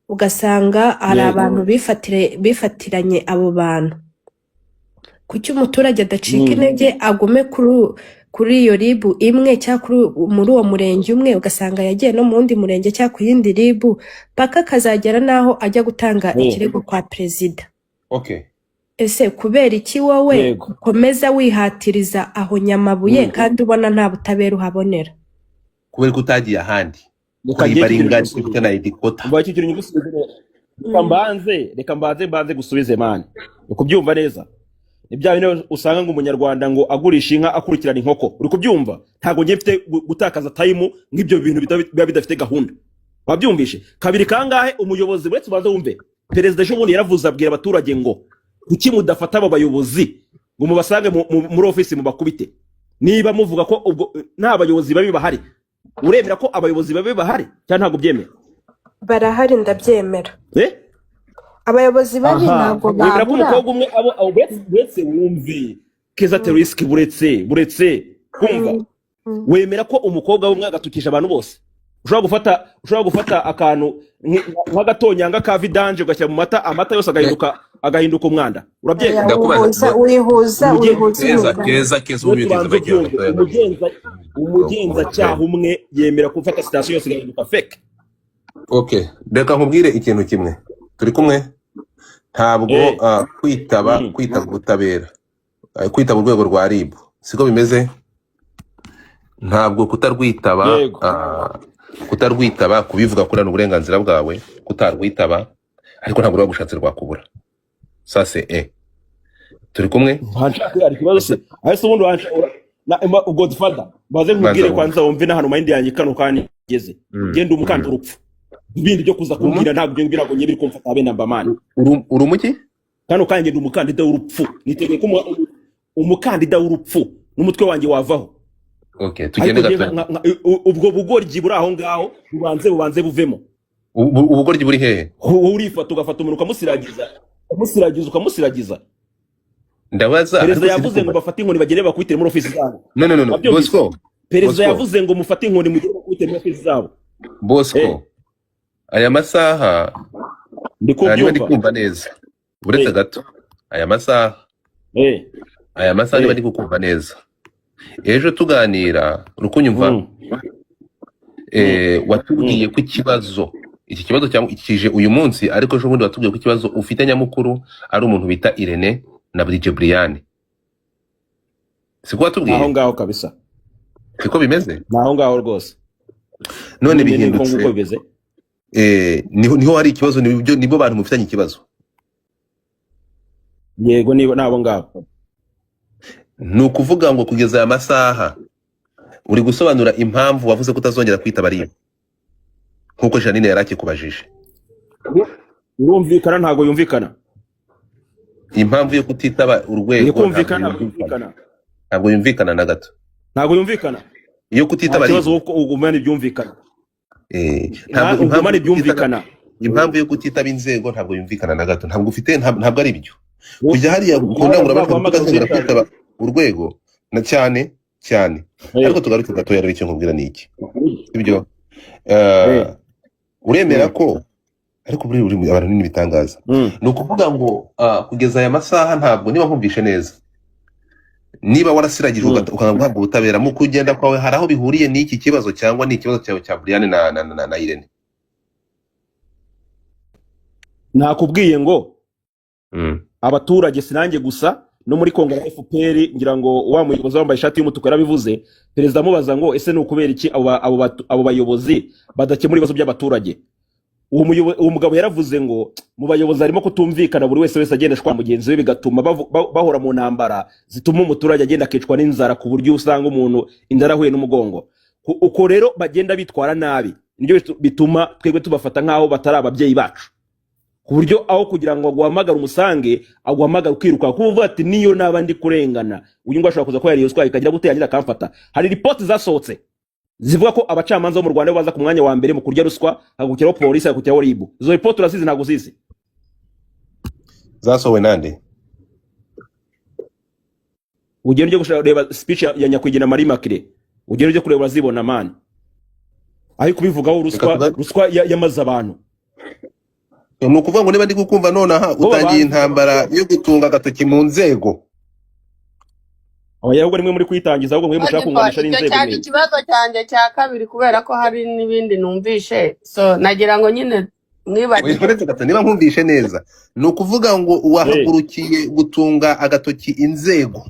ugasanga hari abantu bifatiranye abo bantu. Kuki umuturage adacika intege, agume kuri iyo RIB imwe cyangwa muri uwo murenge umwe, ugasanga yagiye no mu wundi murenge cyangwa ku yindi RIB, paka akazagera n'aho ajya gutanga ikirego kwa perezida? Ese kubera iki wowe ukomeza wihatiriza aho Nyamabuye kandi ubona nta butabera uhabonera? Kubera ko utagiye ahandi Reka kuri njye baringani ikintu ifite na headquarter. Umva, icyo kintu nyigusubize. Reka mbanze gusubize man, uri kubyumva neza? Ni bya bindi usanga ngo umunyarwanda ngo agurisha inka akurikirana inkoko. Uri kubyumva? Ntabwo ngiye mfite gutakaza time nk'ibyo bintu biba bidafite gahunda. Wabyumvishe? Kabiri kangahe umuyobozi, uretse ubanze wumve, perezida ejo bundi yaravuze, abwira abaturage ngo kuki mudafata abo bayobozi ngo mubasange muri ofisi mubakubite, niba muvuga ko ubwo nta bayobozi babi bahari? Uremera ko abayobozi babi bahari cyangwa ntabwo ubyemera? Barahari, ndabyemera. Eh? Abayobozi babi Aha, ntabwo wemera ko babura. umukobwa umwe abo uretse wumve Keza Terisky, buretse kumva, wemera ko umukobwa umwe agatukisha abantu bose? Ushobora gufata akantu nk'agatonyanga ka vidange ugashyira mu mata, amata yose agahinduka umwanda. Urabyemera? Oya, Ndakubaza. wihuza wihuza wihuza Keza, imigani. Keza, Keza, Wowe ubu tubanze ubyumve. Umugenzacyaha umwe yemera gufata sitasiyo yose igahinduka fake? Okay, reka nkubwire ikintu kimwe. Turi kumwe? Ntabwo kwitaba kwitaba ubutabera, kwitaba urwego rwa RIB, siko bimeze? Ntabwo kutarwitaba, Yego. Kutarwitaba, kubivuga kuri ni uburenganzira bwawe kutarwitaba, ariko ntabwo ruba gushatse rwakubura sase. Turi kumwe? Wanshaka hari ikibazo se? Ahese ubundi Godfather, baze Banza nkubwire. wumve. Kwanza wumve n'ahantu mind yanjye kano kanya igeze. Genda umukandida urupfu, ibindi byo kuza kumbwira ntabwo ibyo ntabwo ngiye biri kumfata habe namba, man. Uri umuki? Kano kanya ngenda umukandida w'urupfu, niteguye ko umukandida w'urupfu n'umutwe wanjye wavaho. Okay, Ariko tugende njye gato. Ubwo bugoryi buri aho ngaho bubanze buvemo. Ubugoryi buri hehe? Wowe urifata ugafata umuntu ukamusiragiza, ukamusiragiza, ukamusiragiza. Ndabaza, Perezida ariko yavuze ngo sindi. bafate inkoni bagende bakubitire muri ofisi zabo. No, no, no, no. Wabyumvise? Bosco. Perezida Bosco. yavuze ngo mufate inkoni mugende bakubitire muri ofisi zabo. Bosco, aya masaha Ndi niba ndi kubyumva. kumva neza, uretse gato, aya masaha, aya masaha, niba ndi kukumva neza, ejo tuganira, uri kunyumva? Watubwiye ko ikibazo, iki kibazo cyangwa kije uyu munsi, ariko ejo bundi watubwiye ko ikibazo ufite nyamukuru ari umuntu bita Irene na Bridge Brian, siko watubwiye? Aho ngaho kabisa. Siko bimeze? Ni aho ngaho rwose. None Nyine niko bihindutse. nguko bimeze. Niho hari ikibazo, nibyo, nibo bantu mufitanye ikibazo? Yego, niba ni abo ngabo. Ni ukuvuga ngo kugeza aya masaha uri gusobanura impamvu wavuze ko utazongera kwitaba RIB, nk'uko Janine yari akikubajije? Irumvikana, ntabwo yumvikana? Impamvu yo kutitaba Iri urwego ntabwo kumvikana? Ntabwo yumvikana. yumvikana. Ntabwo yumvikana na gato. Ntabwo yumvikana. Iyo Nta kutitaba kibazo, RIB. kuko ugumana ibyumvikana. Ntabwo impamvu Ugumana yo kutitaba ibyumvikana. Impamvu yo kutitaba inzego ntabwo yumvikana na gato. Ntabwo ufite, ntabwo ari byo kujya hariya ku ndangururamajwi ngo Baguhamagara utazongera uzitaba. kwitaba urwego na cyane cyane. Ariko tugaruke gatoya rero, icyo nkubwira ni iki, sibyo? Uremera ko, ariko buri abantu ni ibitangaza. Ni ukuvuga ngo kugeza aya masaha, ntabwo, niba nkumvishe neza, niba warasiragijwe ukanga guhabwa ubutabera mu kugenda kwawe, hari aho bihuriye n'iki kibazo cyangwa ni ikibazo cyawe cya Brian na Irene? Nakubwiye ngo abaturage, sinanjye gusa, no muri kongere ya FPR, ngira ngo wa muyobozi wambaye ishati y'umutuku yarabivuze. Perezida amubaza ngo ese ni ukubera iki abo bayobozi badakemura ibibazo by'abaturage? Uwo mugabo yaravuze ngo mu bayobozi harimo kutumvikana, buri wese agenda ashwana mugenzi we, bigatuma bahora mu ntambara zituma umuturage agenda akicwa n'inzara, ku buryo usanga umuntu inzara ahuye n'umugongo. Uko rero bagenda bitwara nabi, nibyo bituma twebwe tubafata nk'aho batari ababyeyi bacu, ku buryo aho kugira ngo aguhamagare umusange, aguhamagara ukiruka, kuko uvuga ati niyo naba ndi kurengana, uyu nguyu ashobora kuza kuba yariye ruswa ikagira gute, yarangiza akamfata. Hari ripoti zasohotse zivuga ko abacamanza bo mu Rwanda baza ku mwanya wa mbere mu kurya ruswa, hagukiraho polisi, hagukiraho RIB. Izo ripoti urazizi, ntabwo uzizi? Zasohowe nande? Ugenda ujye kureba speech ya nyakwigendera Marie Immaculée, ugenda ujye kureba, urazibona, man, aho kubivugaho Reka ruswa. Ruswa yamaze abantu. Ni ukuvuga ngo niba ndi kukumva nonaha, Bo utangiye babanza intambara yo gutunga agatoki mu nzego. Oya, ahubwo nimwe muri kuyitangiza, ahubwo mwe mushaka Ariko kunganisha icyo n'inzego cyari mwe. ikibazo cyanjye cya kabiri, kubera ko hari n'ibindi numvishe, so nagira ngo nyine mwibagire. Uretse gato, niba nkumvishe neza, ni ukuvuga ngo wahagurukiye gutunga agatoki inzego.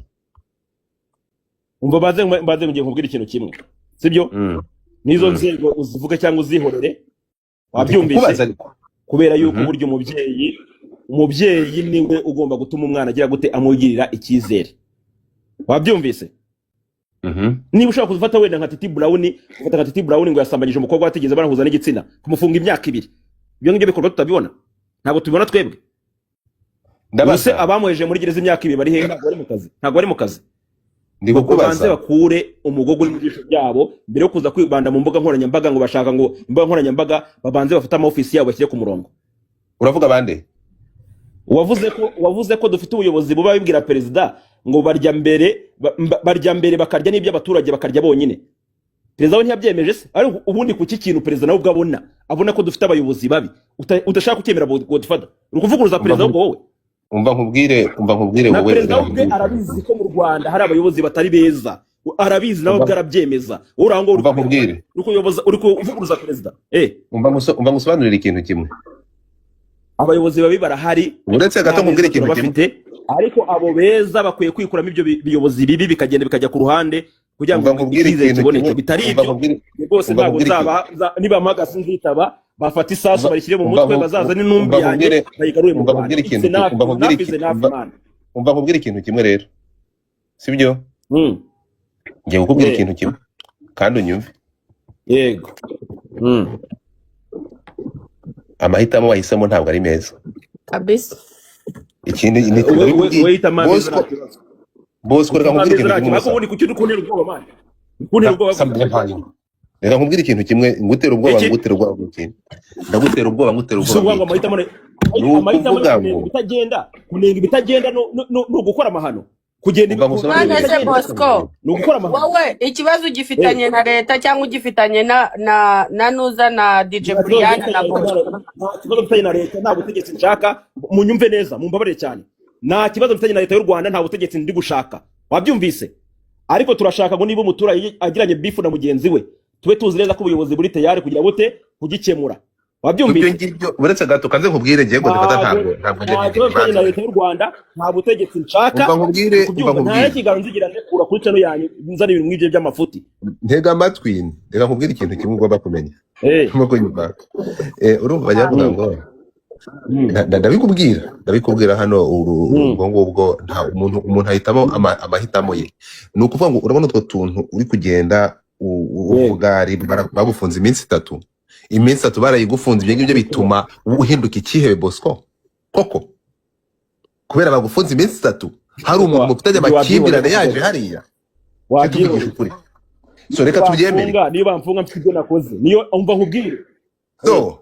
Umva, baze ngiye nkubwire ikintu kimwe, sibyo? N'izo nzego uzivuge cyangwa uzihorere. Ndi Wabyumvise? kukubaza ariko. Kubera yuko burya umubyeyi Umubyeyi niwe ugomba gutuma umwana agira gute, amugirira icyizere. Wabyumvise? Mhm. Niba ushobora gufata wenda nka Titi Brown, ufata nka Titi Brown ngo yasambanyije umukobwa batigeze banahuza n'igitsina, kumufunga imyaka 2, ibyo ngibyo bikorwa tutabibona? Ntabwo tubibona twebwe? Ubuse Ndabaza. abamuheje muri gereza imyaka 2 bari hehe? Ntabwo bari mu kazi, ntabwo bari mu kazi. Ndi Babanze kukubaza. bakure umugogo uri mu jisho ryabo mbere yo kuza kwibanda mu mbuga nkoranyambaga ngo bashaka ngo imbuga nkoranyambaga. Babanze bafate ama ofisi yabo bashyire ku murongo. Uravuga bande? Wavuze ko dufite ubuyobozi buba bibwira perezida ngo barya mbere, barya mbere bakarya n'iby'abaturage bakarya bonyine. Perezida we ntiyabyemeje se? Ariko ubundi kuki kintu perezida nawe ubwo abona ko dufite abayobozi babi udashaka kucyemera? Godfather, uri kuvuguruza perezida ahubwo wowe. Umva nkubwire, umva nkubwire. Na Wowe perezida we ubwe arabizi ko mu Rwanda hari abayobozi batari beza, arabizi nawe ubwe arabyemeza. Wowe uri aho ngaho uri Umva nkubwire. uri kuyoboza, uri kuvuguruza perezida. Umva ngusobanurire ikintu kimwe. Abayobozi babi barahari. Uretse gato nkubwire ikintu kimwe. Bafite, ariko abo beza bakwiye kwikuramo ibyo biyobozi bibi, bikagenda bikajya ku ruhande kugira ngo Umva nkubwire icyizere ikintu kiboneke. kimwe. Bitari Umva ibyo nkubwire. rwose Umva ntabwo nkubwire ikintu. nzaba nibampa sinzitaba. Bafata isasu barishyire mu mutwe, bazazane intumbi Umva yanjye nkubwire. bayigarure mu Umva Rwanda. nkubwire ikintu It's enough, umva nkubwire enough is enough, man. Umva nkubwire ikintu kimwe rero, sibyo? Ngiye kukubwira ikintu kimwe kandi unyumve. Yego. Amahitamo wahisemo ntabwo ari meza. Kabisa. Ikindi ni We we hitamo ameza, Bosco. nta kibazo. Bosco, reka Hitamo nkubwire ameza, ikintu nta kimwe kibazo. Ariko gusa. ubundi kuki uri kuntera ubwoba, man? Kuntera ubwoba gusa. Reka nkubwire ikintu kimwe, ngutera ubwoba. Iki? Ngutera ubwoba bw'iki? Ndagutera ubwoba, ngutera Si ubwoba ukuvuga ngo bw'iki? amahitamo Ni amahitamo yo ukuvuga kunenga ngo ibitagenda, kunenga ibitagenda ni ugukora amahano, kugenda Umva kunenga ngusobanurire. None se ibitagenda Bosco, ni ugukora amahano. Wowe ikibazo ugifitanye na leta cyangwa ugifitanye na nuza na DJ Nta kibazo Brian na mfitanye na Bosco? leta, nta kibazo mfitanye na leta, nta butegetsi nshaka. Munyumve neza, mumbabarire cyane, nta kibazo mfitanye na leta y'u Rwanda, nta butegetsi ndi gushaka, wabyumvise? Ariko turashaka ngo niba umuturage agiranye beef na mugenzi we, tube tuzi neza ko ubuyobozi buri tayari kugira bute, kugikemura. Ibyo Wabyumvise? ngibyo, uretse gato kanze nkubwire, ngiye ngo ndifata. Ntabwo Ntabwo njya nta kibazo mfitanye na imanza. leta y'u Rwanda, nta butegetsi nshaka. Umva nkubwire, umva Kubyumva nta nkubwire. n'ikiganiro nzigira ndekura kuri channel yanyu nzana ibintu nk'ibyo by'amafuti. Ntega amatwi, reka nkubwire ikintu kimwe ugomba kumenya. Urimo kunyumva? Urumva bajya ngo ndabikubwira hano ubwo ngubwo nta umuntu ahitamo amahitamo ye. Ni ukuvuga ngo urabona utwo tuntu uri kugenda uvuga, bagufunze iminsi 3, iminsi 3 barayigufunze. Ibyo ngibyo bituma uhinduka ikihebe, Bosco, koko? Kubera bagufunze iminsi 3, hari umuntu mufitanye Ibyo amakimbirane wabyibonera yaje hariya. Tujye tuvugisha Wabyibonera. ukuri. So reka tubyemere. Bamfunga, niyo bamfunga mfite ibyo nakoze, niyo umva nkubwire. So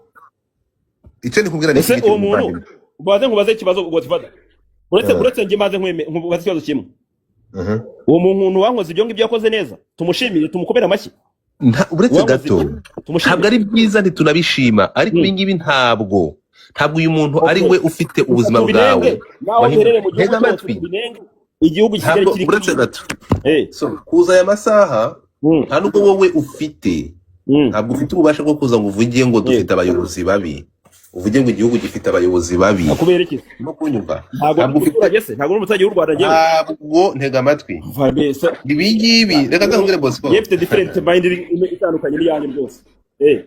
icyo ndikubwira ni Ese iki ngiki, uwo muntu muvandimwe. Ubaze, nkubaze ikibazo, Godfather. Uretse njye maze nkubaze ikibazo kimwe. Uwo muntu wankoze ibyo ngibyo yakoze neza? Tumushimire, tumukomere amashyi? Uretse Uwankoze gato. ibyo tumushimire? Ntabwo ari byiza, ntitunabishima, ariko ibi ngibi ntabwo uyu muntu ari we ufite ubuzima bwawe Tubinenge naho uherereye mu gihugu Ntega cyose, amatwi. tubinenge igihugu kigali Ntabwo kiri uretse gato. So kuza aya masaha, nta nubwo wowe ufite, ntabwo ufite ububasha bwo kuza ngo uvuge ngo dufite abayobozi babi, uvuge ngo igihugu gifite abayobozi babi. Kubera iki? No kunyumva? Ntabwo Ntabwo ufite umuturage se? Ntabwo uri umuturage w'u Rwanda njyewe? Ntabwo, ntega amatwi. Mva mbese. Ibi ngibi, reka nzakubwire, Bosco. Yewe mfite different mind itandukanye n'iyanyu rwose.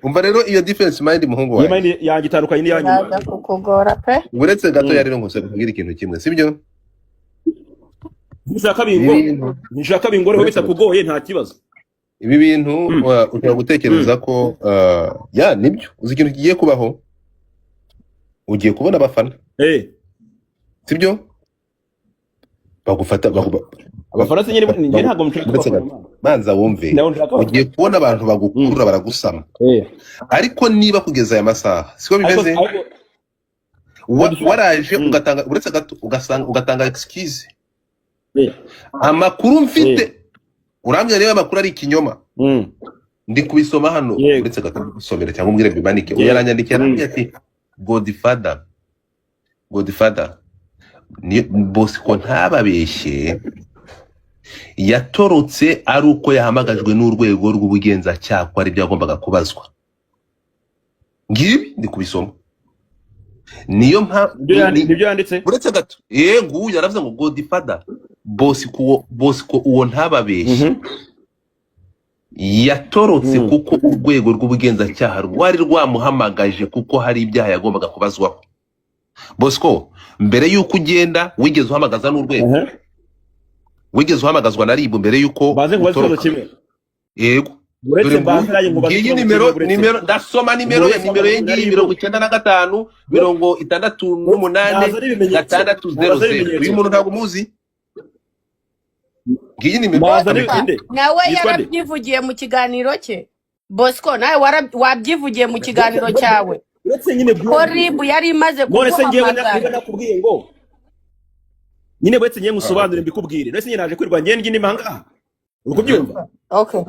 Umva rero iyo difference mind, muhungu Iyo wanjye. mind yanjye itandukanye n'iyanyu. Biraza kukugora pe. Uretse gato ya rero nkubwire ikintu kimwe, sibyo? Ntushaka bingo Ibi bintu ntushaka bingoreho. Uretse gato. Bitakugoye, nta kibazo. Ibi bintu ushobora gutekereza ko ya nibyo. Uzi ikintu kigiye kubaho? Ugiye kubona abafana, sibyo? Bagufata Abafana se nyine njye ntabwo nshaka Uretse abafana. gato, banza wumve. Ntabwo nshaka abafana. Ugiye kubona abantu bagukurura, baragusama. Ariko niba kugeza aya masaha siko Ariko bimeze, ariko waraje ugatanga, uretse gato, ugasanga ugatanga excuse. Amakuru mfite, urambwira niba amakuru ari ikinyoma. Ndi kubisoma hano. Uretse gato gusomera cyangwa umbwire bimanike. Uyu yaranyandikiye, arambwira ati: "Godfather, Godfather ni Bosco, ntababeshye, yatorotse ari uko yahamagajwe n'urwego rw'ubugenzacyaha ko ari byo yagombaga kubazwa." Ngibi ndi kubisoma, niyo mpamvu. Nibyo yanditse? Uretse gato, nguyu yaravuze ngo: "Godfather, Bosco, Bosco uwo ntababeshye, yatorotse kuko urwego rw'ubugenzacyaha rwari rwamuhamagaje kuko hari ibyaha yagombaga kubazwaho." Bosco, mbere y'uko ugenda wigeze uhamagaza n'urwego? Wigeze uhamagazwa na RIB mbere y'uko Baze nkubaze ikibazo utoroka? kimwe. Yego. Uretse Dore mbanze nanjye nkubaze ngiyi ikibazo nimero kimwe, uretse. Nimero, ndasoma nimero ye Uretse nimero ye na ngiyi, RIB. 95 68 Naza n'ibimenyetso. 6 0 Naza 0. n'ibimenyetso. Uyu muntu ntabwo umuzi, ngiyi nimero. Naza n'ibindi. Nawe Yitwa nde? yarabyivugiye mu kiganiro cye. Bosco, nawe wabyivugiye mu kiganiro cyawe Uretse nyine ko byumve. RIB yari imaze None se ngewe niba kuguhamagara. nakubwiye ngo nyine, uretse ngewe ngusobanure mbikubwire, none se nyine naje kwirwa ngewe ndya ahangaha, uri kubyumva? Okay.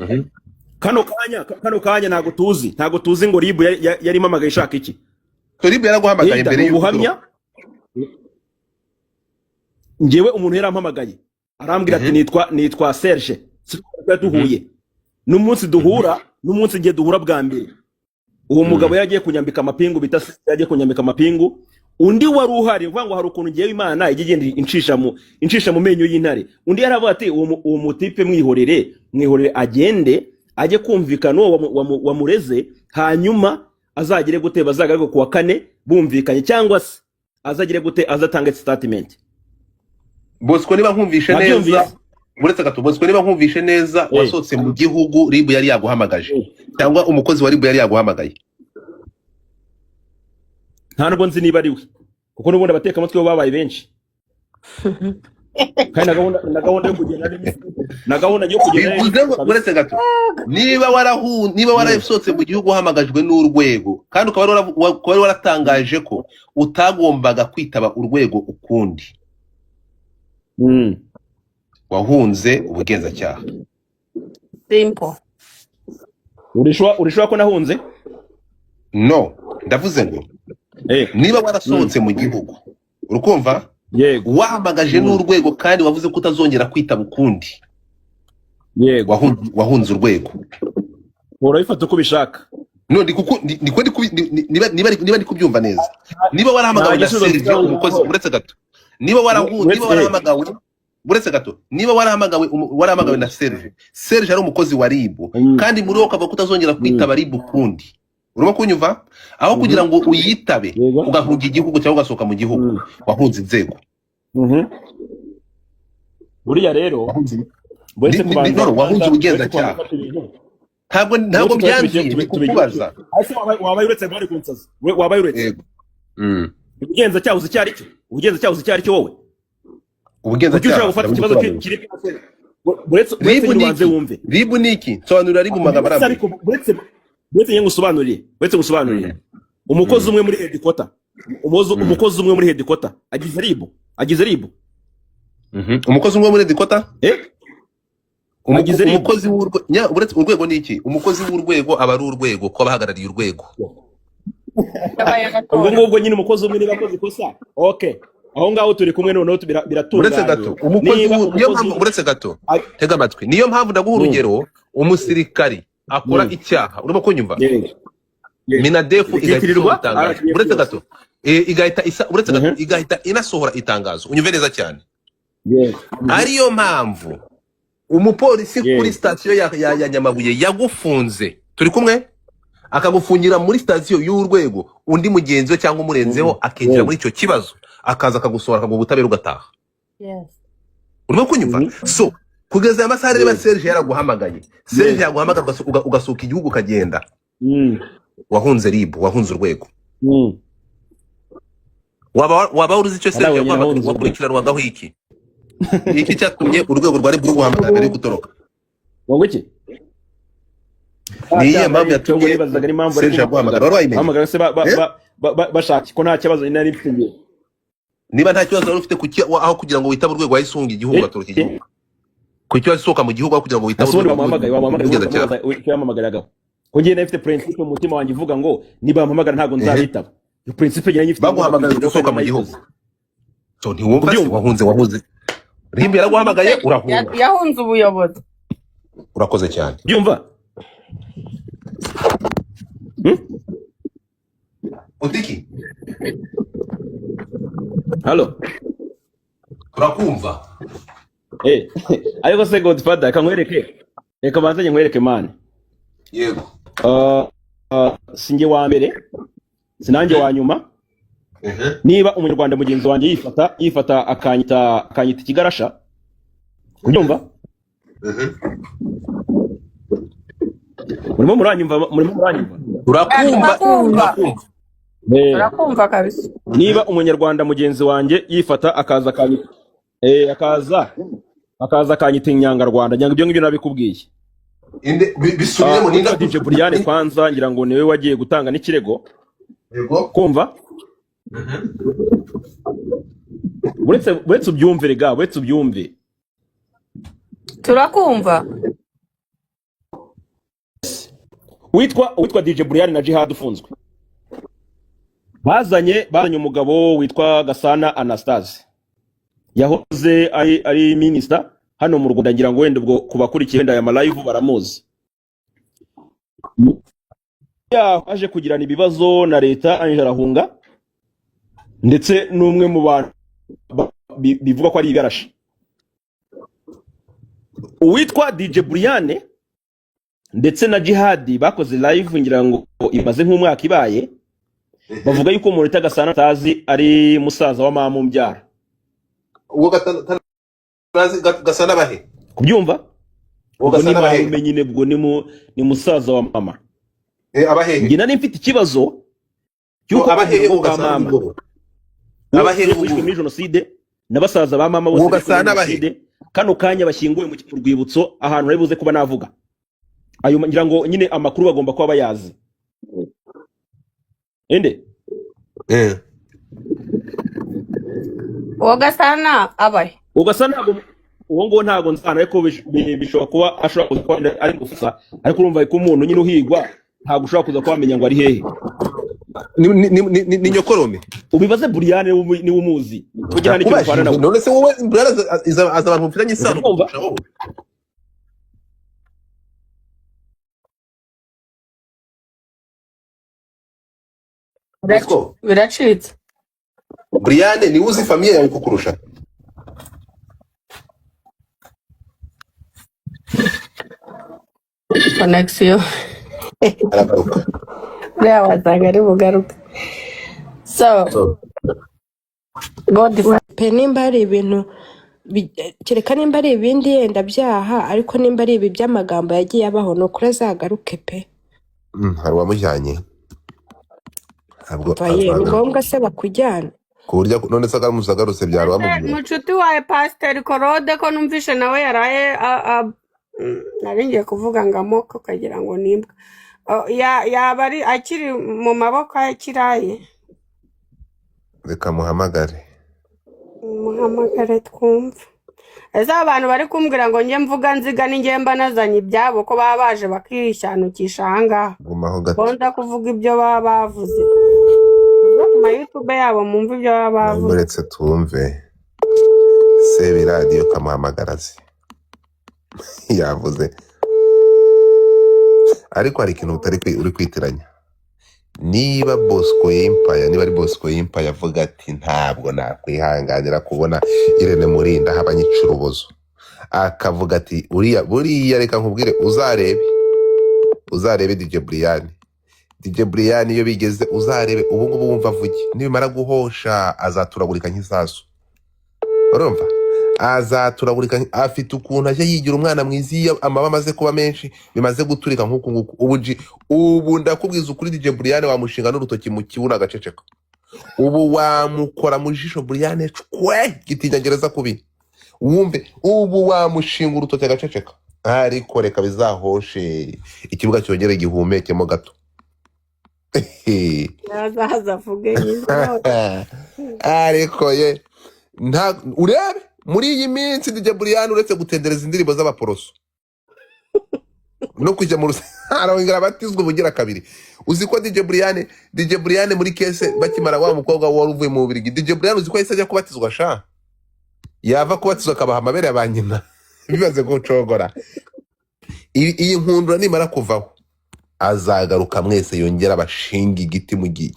Kano kanya ntabwo tuzi ngo RIB yari impamagaye ishaka iki. So RIB yaraguhamagaye Either mbere ni y'uko ubuhamya utoroka? Ngewe umuntu yarampamagaye arambwira ati nitwa Serge. Twari duhuye n'umunsi duhura, n'umunsi ngiye duhura bwa mbere, uwo mugabo yari agiye kunyambika amapingu, bita Serge, yagiye kunyambika amapingu. Undi wari uhari uvuga ngo hari ukuntu ngewe Imana ijya igenda incisha mu menyo y'intare. Undi yaravuga ati uwo mutipe mwihorere, mwihorere agende ajye kumvikana n'uwo wamureze, hanyuma azagire gute, bazagaruke ku wa kane bumvikanye, cyangwa se azagire gute, azatanga statement. Bosco, niba nkumvishe neza, Nabyumvise. uretse gato, Bosco, niba nkumvishe neza, wasohotse mu gihugu RIB yari yaguhamagaje, cyangwa umukozi wa RIB yari yaguhamagaye? Nta nubwo nzi niba ari we, kuko n'ubundi abatekamatwi bo babaye benshi, kandi na gahunda yo kugenda na gahunda yo kugenda Bivuze ngo, uretse gato, niba warasohotse mu gihugu uhamagajwe n'urwego, kandi ukaba wari waratangaje ko utagombaga kwitaba urwego ukundi, wahunze ubugenzacyaha. Simple. Urishobora ko nahunze? No, ndavuze ngo niba warasohotse mu gihugu, urukumva, Yego. wahamagaje n'urwego kandi wavuze ko utazongera kwitaba ukundi, Yego. wahunze urwego. Urabifata uko ubishaka. No, ndi kuko ndi niba ndi kubyumva neza, niba warahamagawe Nta na gisubizo Serge mfite aho umukozi ngaho. Uretse gato, niba Uretse niba warahamagawe, uretse gato, niba warahamagawe na Serge, Serge ari umukozi wa RIB, kandi muri wowe ukavuga ko utazongera kwitaba RIB ukundi, urimo kunyumva, aho kugira ngo uyitabe ugahunga igihugu cyangwa ugasohoka mu gihugu, wahunze inzego. Buriya rero uretse kubanza No, wahunze uretse ubugenzacyaha. kubanza gufata ibintu. Ntabwo Uretse byanzuye, ndi kukubaza. Ese wabaye uretse bari kunsaza, wabaye uretse? Yego. Ubugenzacyaha uzi icyo ari cyo? Ubugenzacyaha uzi icyo ari cyo wowe? Kuki Ubugenzacyaha ushobora gufata ikibazo ndabigusobanurira. kiri uretse RIB nyine ni ubanze iki? wumve. RIB ni iki? Nsobanurira RIB mu magambo Uretse arambuye. ariko uretse nyine ngusobanurire, uretse ngusobanurire, umukozi umwe muri headquarter, umukozi umwe muri headquarter agize RIB, agize RIB. Umukozi umwe muri headquarter? Eh, agize RIB. Umukozi w'urwego, uretse urwego ni iki? Umukozi w'urwego aba ari urwego, ko aba ahagarariye urwego. Yabaye Ubwo agatora. ngubwo nyine umukozi umwe niba akoze ikosa, okay, aho ngaho turi kumwe, noneho biratunganye. Uretse gato, umukozi Niba niyo umukozi mpamvu, uretse gato, tega amatwi, niyo mpamvu ndaguha urugero: umusirikari akora icyaha, urimo kunyumva, MINADEF igahita Ikitirirwa isohora itangazo. RDF Uretse yose. gato, igahita isa, uretse gato, igahita inasohora itangazo. Unyumve neza cyane, ariyo mpamvu umupolisi kuri sitasiyo ya Nyamabuye yagufunze, turi kumwe, akagufungira muri sitasiyo y'urwego, undi mugenzi we cyangwa umurenzeho akinjira muri icyo kibazo, akaza akagusohora, akaguha ubutabera, ugataha. Urimo kunyumva? So kugeza aya masaha rero, Serge yaraguhamagaye, Serge yaguhamagara, ugasohoka igihugu ukagenda, wahunze RIB, wahunze urwego. Waba uzi icyo Serge Nawe nyine yaguhamagaye? wahunze urwego. Wakurikiranwagaho iki? Ni iki cyatumye urwego rwa RIB ruguhamagara mbere yo gutoroka? Wowe iki? Ni iyihe mpamvu yatumye Nibazaga n'impamvu bari Serge yaguhamagara? Wari wayimenye? Bahamagara se Eh? bashaka ko nta kibazo nari mfite njye. Niba nta kibazo wari ufite, kuki aho kugira ngo witabe urwego wahise uhunga igihugu, ugatoroka igihugu? Kuki wahise usohoka mu gihugu aho kugira ngo witabe Ese ubundi urwego wamuhamagaye, wamuhamagaye rw'ubugenzacyaha? ukamubaza icyo yampamagaragaho, ko njye nari mfite principe mu mutima wanjye ivuga ngo nibampamagara ntabwo nzabitaba. Iyo principe njye nyifite, ngomba Baguhamagaye kuyigira gusohoka kandi mu gihugu. nayikoze. So ntiwumva se? Kubyumva. Wahunze RIB yaraguhamagaye, urahunga. Yahunze ubuyobozi. Urakoze cyane. Byumva. Utiki? Halo? Turakumva. Ariko se Godfather, reka nkwereke, reka banze nkwereke, man. Yego. Sinjye wa mbere, sinanjye wa nyuma. Niba umunyarwanda mugenzi wanjye yifata akanyita ikigarasha, kubyumva? Murimo muranyumva? Murimo muranyumva? Urakumva. Turakumva. Urakumva. Turakumva kabisa. Niba umunyarwanda mugenzi wanjye yifata akaza akanyita akaza akanyita inyangarwanda, nyanga ibyo ngibyo nabikubwiye. Inde bisubiremo. Witwa Ninde? DJ Brian kwanza ngira ngo niwe wagiye gutanga n'ikirego. Yego. Kumva, uretse ubyumve rega, uretse ubyumve. Turakumva. Witwa DJ Brian na Jihad ufunzwe, bazanye umugabo witwa Gasana Anastase, yahoze ari minister hano mu Rwanda. Ngira ngo wenda ubwo ku bakurikiye wenda aya live baramuzi. Yaje kugirana ibibazo na leta, anje arahunga, ndetse n'umwe mu bantu bivuga ko ari igarashi, uwitwa DJ Brian ndetse na Jihad bakoze live, ngira ngo imaze nk'umwaka ibaye, bavuga yuko umuntu wita Gasana atazi ari musaza wa mama umbyara. Uwo Gasana bahe? Kubyumva? Uwo Ubwo ni Gasana bahe? marume nyine, ubwo ni musaza wa mama. Abahehe? Njye nari mfite ikibazo cy'uko Abahehe? uwo Uwo bwa Gasana mama ngubu abahehe? wishwe Ubu muri jenoside na basaza ba mama bose Uwo bishwe muri Gasana abahe? jenoside, kano kanya bashyinguwe mu rwibutso ahantu nari buze kuba navuga ayo, ngira ngo nyine amakuru bagomba kuba bayazi ende. Uwo Gasana abahe? Ugasa ntabwo uwo nguwo ntabwo nzana, ariko bishobora kuba ashobora kuza kuba ari gusa, ariko urumva ko umuntu nyine uhigwa ntabwo ushobora kuza kuba wamenya ngo ari hehe. Ni nyokorome. Ubibaze Buriyane niwe umuzi kugira nta n'ikintu upfana Ndakubajije nawe. None se wowe Brian azi abantu mufitanye isano Urumva? kurusha wowe? Bosco. Biracitse. Brian niwe uzi famille yawe kukurusha. Connexion. Aragaruka. Buriya wasanga ari bugaruke, so Godfather. Pe, nimba hari ibintu kereka nimba ari ibindi yenda byaha, ariko nimba ari ibi by'amagambo yagiye abaho, ni ukuri azagaruke pe. Hari uwamujyanye ntabwo Umva ye, ni azagaruka. ngombwa se bakujyana? Ku buryo none se aramutse agarutse byari Ese wamubwira? Mucuti wawe Pasiteri Korode ko numvishe nawe yaraye nari ngiye kuvuga ngo amoko ukagira ngo ni imbwa. Oh, yaba ari akiri mu maboko akiraye? Reka muhamagare. Muhamagare twumve. Ese abantu bari kumbwira ngo njye mvuga nziga ni mba nazanye ibyabo, ko baba baje bakishanukisha ahangaha? Gumaho gato. Bonda kuvuga ibyo baba bavuze. Muve ku ma YouTube yabo mwumve ibyo baba bavuze. Muretse twumve Sebiradiyo kamuhamagara azi yavuze, ariko hari ikintu utari uri kwitiranya. Niba Bosco Yimpaya, niba ari Bosco Yimpaya avuga ati ntabwo nakwihanganira kubona Irene Murinda haba nyica urubozo, akavuga ati uriya buriya, reka nkubwire, uzarebe DJ Brian, DJ Brian iyo bigeze uzarebe ubu ngubu wumva avuge, nibimara guhosha azaturagurika nk'isasu. Urumva azaturagurika, afite ukuntu ajya yigira umwana mwiza iyo amaba amaze kuba menshi, bimaze guturika nk'uku nguku. Ubu ubu ndakubwiza ukuri, DJ Brian wamushinga n'urutoki mu kibuno agaceceka. Ubu wamukora mu jisho Brian cwe gitinyagereza kubi wumve, ubu wamushinga urutoki agaceceka, ariko reka bizahoshe ikibuga cyongere gihumekemo gato. Yazaza avuge nyine. Ariko ye nta urebe muri iyi minsi DJ Brian uretse gutendereza indirimbo z'abaporoso no kujya mu arongera abatizwa ubugira kabiri. Uzi ko DJ Brian muri case bakimara wa mukobwa wari uvuye mu Bubiligi, DJ Brian uzi ko yahise ajya kubatizwa sha, yava kubatizwa akabaha amabere ya ba nyina bibaze gucogora. Iyi nkundura nimara kuvaho azagaruka mwese yongera abashinga igiti mu gihe.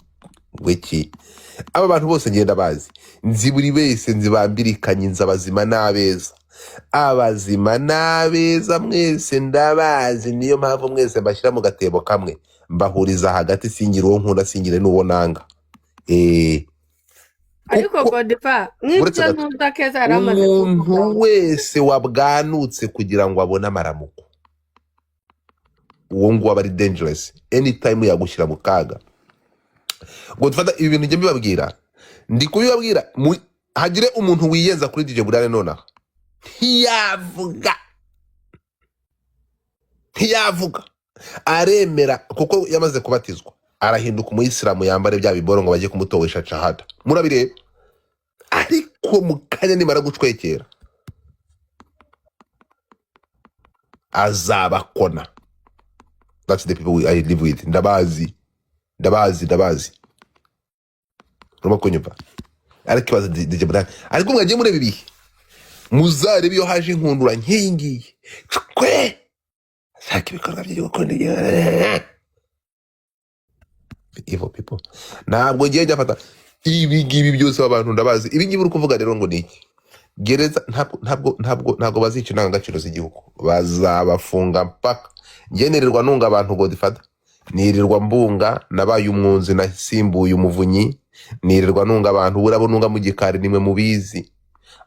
Aba bantu bose ngenda bazi, nzi buri wese, nzi bambirikanye, nzi abazima n'abeza, abazima n'abeza mwese ndabazi. Niyo mpamvu mwese mbashyira mu gatebo kamwe, mbahuriza hagati, singira uwo nkunda, singire n'uwo nanga. Ariko Kuko Godfather, uretse nk'ibyo gato, ntuza Keza yari amaze umuntu kuvuga, wese wabwanutse kugira ngo abone amaramuko, uwo nguwo aba ari dangerous, anytime yagushyira mu kaga. Godfather, ibi bintu njye mbibabwira, ndi kubibabwira, hagire umuntu wiyenza kuri DJ Brian nonaha, ntiyavuga, ntiyavuga, aremera kuko yamaze kubatizwa, arahinduka umuyisilamu, yambare bya biboro ngo bajye kumutowesha shahada, murabireba. Ariko mu kanya nimara gucwekera azabakona. That's the people I live with. Ndabazi, ndabazi, ndabazi. Urimo kunyumva? Ariko ibaze DJ Brian, ariko mwagiye mureba ibihe, muzarebe iyo haje inkundura nk'iyi ngiyi, cwe shaka ibikorwa by'igihugu. Evil people. Ntabwo ngiye njya fata ibi ngibi byose, abantu ndabazi. Ibi ngibi uri kuvuga rero ngo ni iki? Gereza ntabwo, ntabwo, ntabwo, ntabwo bazica indangagaciro z'igihugu, bazabafunga mpaka. Njye nirirwa nunga abantu, Godfather, nirirwa mbunga, nabaye umwunzi, nasimbuye umuvunyi, nirirwa nunga abantu. Buriya abo nunga mu gikari nimwe mubizi,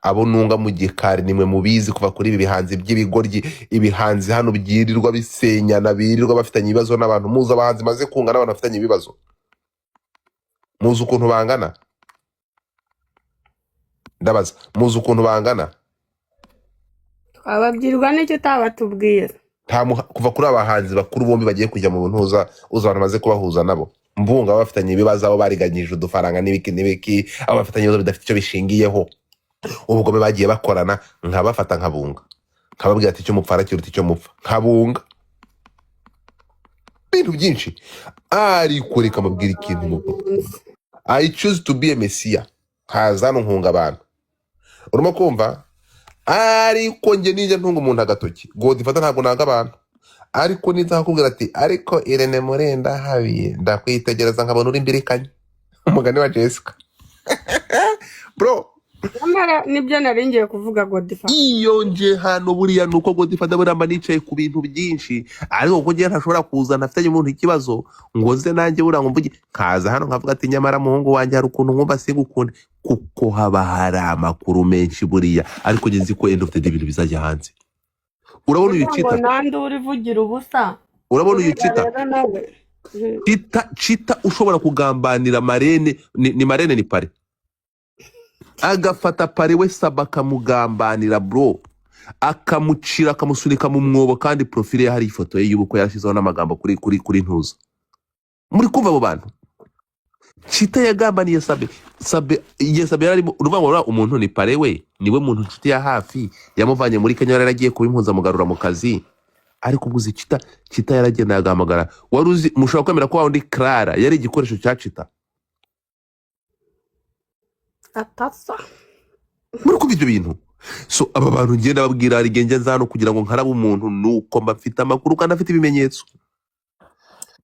abo nunga mu gikari nimwe mubizi, kuva kuri ibi bihanzi by'ibigoryi, ibihanzi hano byirirwa bisenyana, birirwa bafitanye ibibazo n'abantu. Muzi abahanzi maze kunga n'abantu bafitanye ibibazo? Muzi ukuntu bangana? Ndabaza, muzi ukuntu bangana? Twababwirwa n'icyo utabatubwira. Kuva kuri abahanzi bakuru bombi bagiye kujya mu ntuza, uzi abantu bamaze kubahuza nabo mbunga bafitanye ibibazo, abo bariganyije udufaranga n'ibiki n'ibiki, abo bafitanye ibibazo bidafite icyo bishingiyeho, ubugome bagiye bakorana, nkabafata nkabunga, nkababwira ati icyo mupfara kiruta icyo mupfa, nkabunga ibintu byinshi. Ariko reka mubwire ikintu mukuru, I choose to be a messiah, nkaza hano nkunga abantu, urimo kumva? Ariko njye nijya ntunga umuntu agatoki, Godfather, ntabwo nanga abantu, ariko niza nkakubwira ati ariko Irene Murenda habiye, ndakwitegereza nkabona uri imbirikanye, umugani wa Jessica, bro. Nyamara nibyo nari ngiye kuvuga, Godfather. Iyo nje hano buriya ni uko, Godfather, buriya mba nicaye ku bintu byinshi, ariko kuko njye ntashobora kuza ntafitanye umuntu ikibazo ngo nze nanjye buriya ngo mvuge, nkaza hano nkavuga ati nyamara muhungu wanjye hari ukuntu nkumva singukunde, kuko haba hari amakuru menshi buriya. Ariko njye nzi ko end of the day ibintu bizajya hanze. Urabona uyu Kugira ngo Chita, nande urivugira ubusa. urabona uyu Uriya Chita, rero nawe. Chita, Chita ushobora kugambanira marene, ni marene, ni pare, agafata pare we saba akamugambanira, bro, akamucira, akamusunika mu mwobo, kandi profile ye hari ifoto ye y'ubukwe yashyizeho n'amagambo kuri ntuza. Muri kumva abo bantu Chita yagambaniye Sabe? Sabe igihe Sabe yari arimo, uruvuga ngo uriya umuntu ni pare we, niwe muntu inshuti ya hafi, yamuvanye muri Kenya, yari yaragiye kuba impuzamugarura mu kazi. Ariko ubwo uzi Chita, Chita yaragenda agahamagara, wari uzi, mushobora kwemera ko wa wundi Clara yari igikoresho cya Chita? Atasa. Muri kumva ibyo bintu? So aba bantu ngenda babwira, hari igihe njya hano kugira ngo nkarabe umuntu, nuko mba mfite amakuru kandi afite ibimenyetso.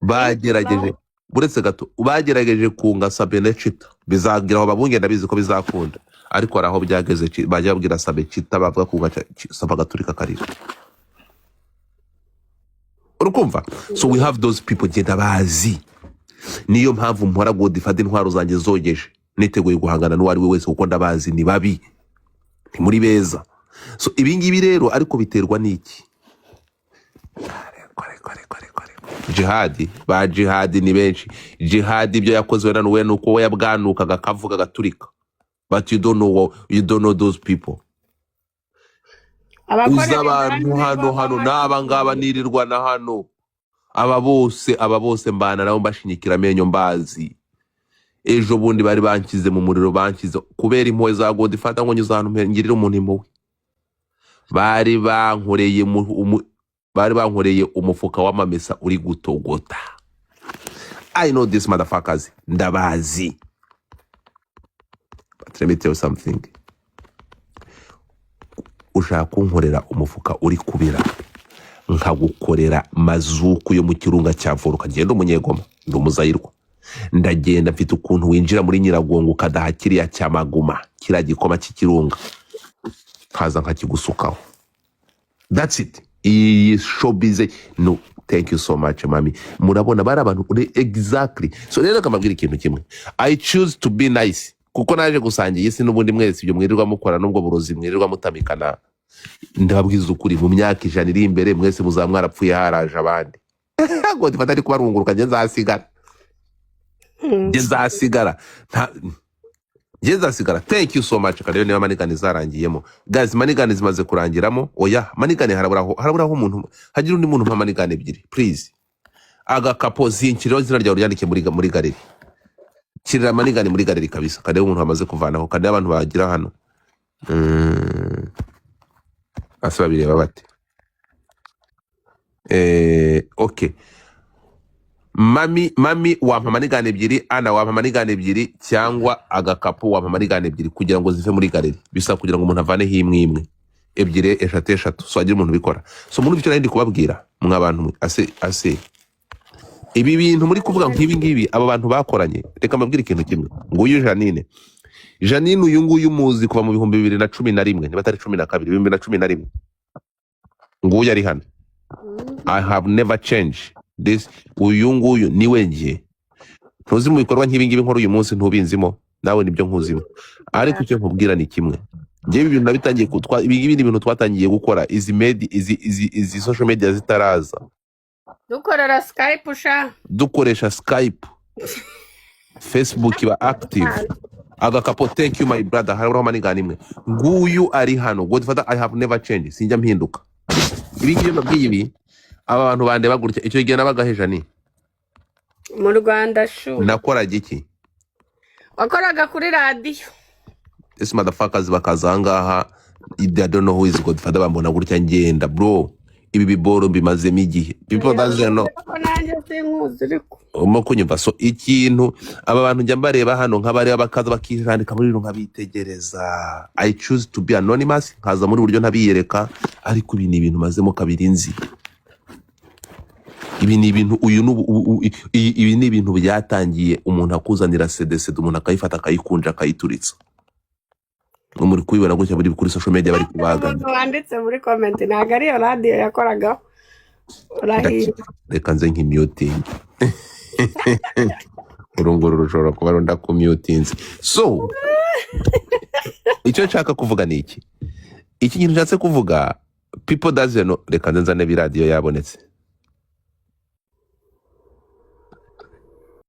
Bagerageje, uretse gato, bagerageje kunga Sabe na Chita, bizagira aho babunge, ndabizi ko bizakunda. Ariko hari aho byageze, bajya babwira Sabe Chita, bavuga kunga Sabe agaturika akarira, urukumva? So we have those people, genda bazi. Niyo mpamvu mpora, Godfather, intwaro zanjye zogeje, niteguye guhangana n'uwo ari we wese, kuko ndabazi, ni babi, ntimuri beza. So ibi ngibi rero ariko biterwa n'iki? Ariko, ariko, ariko, ariko. Jihadi, ba Jihadi ni benshi. Jihadi ibyo yakoze wenda nuwe nuko we yabwanukaga akavuga agaturika, but you don't know those people. Uzi Abakorera abantu indani hano nibo hano n'aba ngaba b'amashyi. Nirirwa na hano, aba bose, aba bose mbana nabo, mbashinyikira amenyo, mbazi. Ejo bundi bari banshyize mu muriro, banshyize kubera impuhwe za Godfather, ngo nyuze ahantu ngirire umuntu impuhwe, bari bankoreye bari bankoreye umufuka w'amamesa uri gutogota. I know this motherfuckers, ndabazi. But let me tell you something: ushaka kunkorera umufuka uri kubira, nkagukorera mazuku yo mu kirunga cya Voruka. Ngenda umunyegoma, ndi umuzayirwa, ndagenda mfite ukuntu winjira muri Nyiragongo ukadaha kiriya cyamaguma, kiriya gikoma cy'ikirunga, nkaza nkakigusukaho. That's it. Iyi showbiz, no, thank you so much, mami. Murabona bari abantu exactly. So rero kamabwira ikintu kimwe: I choose to be nice. Kuko naje gusangira iyi si n'ubundi mwese ibyo mwirirwa mukora n'ubwo burozi mwirirwa mutamikana, ndababwiza ukuri, mu myaka 100 iri imbere mwese muzaba mwarapfuye, haraje abandi. Godfather ari kubarunguruka, njye nzasigara. Njye nzasigara. Njye nzasigara. Thank you so much. Karebe niba money gun zarangiyemo. Guys, money gun zimaze kurangiramo. Oya, money gun haraburaho umuntu, hagira undi muntu mpa money gun ebyiri, please. Agakapo zinkiriho izina ryawe ryandike muri gallery. Kirira money gun muri gallery kabisa. Karebe umuntu wamaze kuvanaho, karebe abantu bagira hano. Ase babireba bate? Okay, mami, wampa money gun ebyiri. Ana, wampa money gun ebyiri, cyangwa agakapu, wampa money gun ebyiri kugira ngo zive muri gallery. Bisaba kugira ngo umuntu avaneho imwe imwe, ebyiri, eshatu eshatu. So hagira umuntu ubikora. So muri icyo nari ndi kubabwira, mwa bantu mwe, ase ibi bintu muri kuvuga nk'ibi ngibi aba bantu bakoranye, reka mbabwire ikintu kimwe. Nguyu Janine, Janine uyu nguyu muzi kuva mu 2011, niba atari 12, 2011. Nguyu ari hano. I have never changed this. Uyu nguyu niwe njye ntuzi mu bikorwa nk'ibi ngibi nkora uyu munsi, ntubinzimo nawe, nibyo nkuzimo. Ariko icyo nkubwira ni kimwe: njyewe ibintu nabitangiye ibi ngibi ni ibintu twatangiye gukora izi media, izi social media zitaraza. Dukorera Skype sha. Dukoresha Skype, Facebook iba active. Agakapo, thank you, my brother. Haraburaho money gun imwe. Nguyu ari hano, Godfather. I have never changed, sinjya mpinduka. Ibi ngibi mbabwiye ibi, aba bantu bandeba gutya, icyo gihe nabaga ni Mu Rwanda shu. Nakoraga iki? Wakoraga kuri radiyo. Ese motherfuckers bakaza ahangaha, they don't know who is Godfather. Bambona gutya ngenda, bro. Ibi biboro mbimazemo igihe. People doesn't know. Ko nanjye sinkuzi ariko. Urimo kunyumva? So ikintu aba bantu njya mbareba hano, nkabareba bakaza bakijandika muri bino, nkabitegereza. I choose to be anonymous, nkaza muri buryo ntabiyereka. Ariko ibi ni ibintu mazemo kabiri nzi. Ibi ni ibintu uyu n'ubu ibi ni ibintu byatangiye umuntu akuzanira CD, umuntu akayifata, akayikunja, akayituritsa. Muri kubibona gutya buri kuri social media bari kubagana. Umuntu wanditse muri comment, ntabwo ariyo radiyo yakoragaho, urahira. Reka nze nkimyutingi. Uru nguru rushobora kuba runda kumyutinze. So icyo nshaka kuvuga ni iki kintu nshatse kuvuga, people doesn't know. Reka nze nzane biradiyo yabonetse.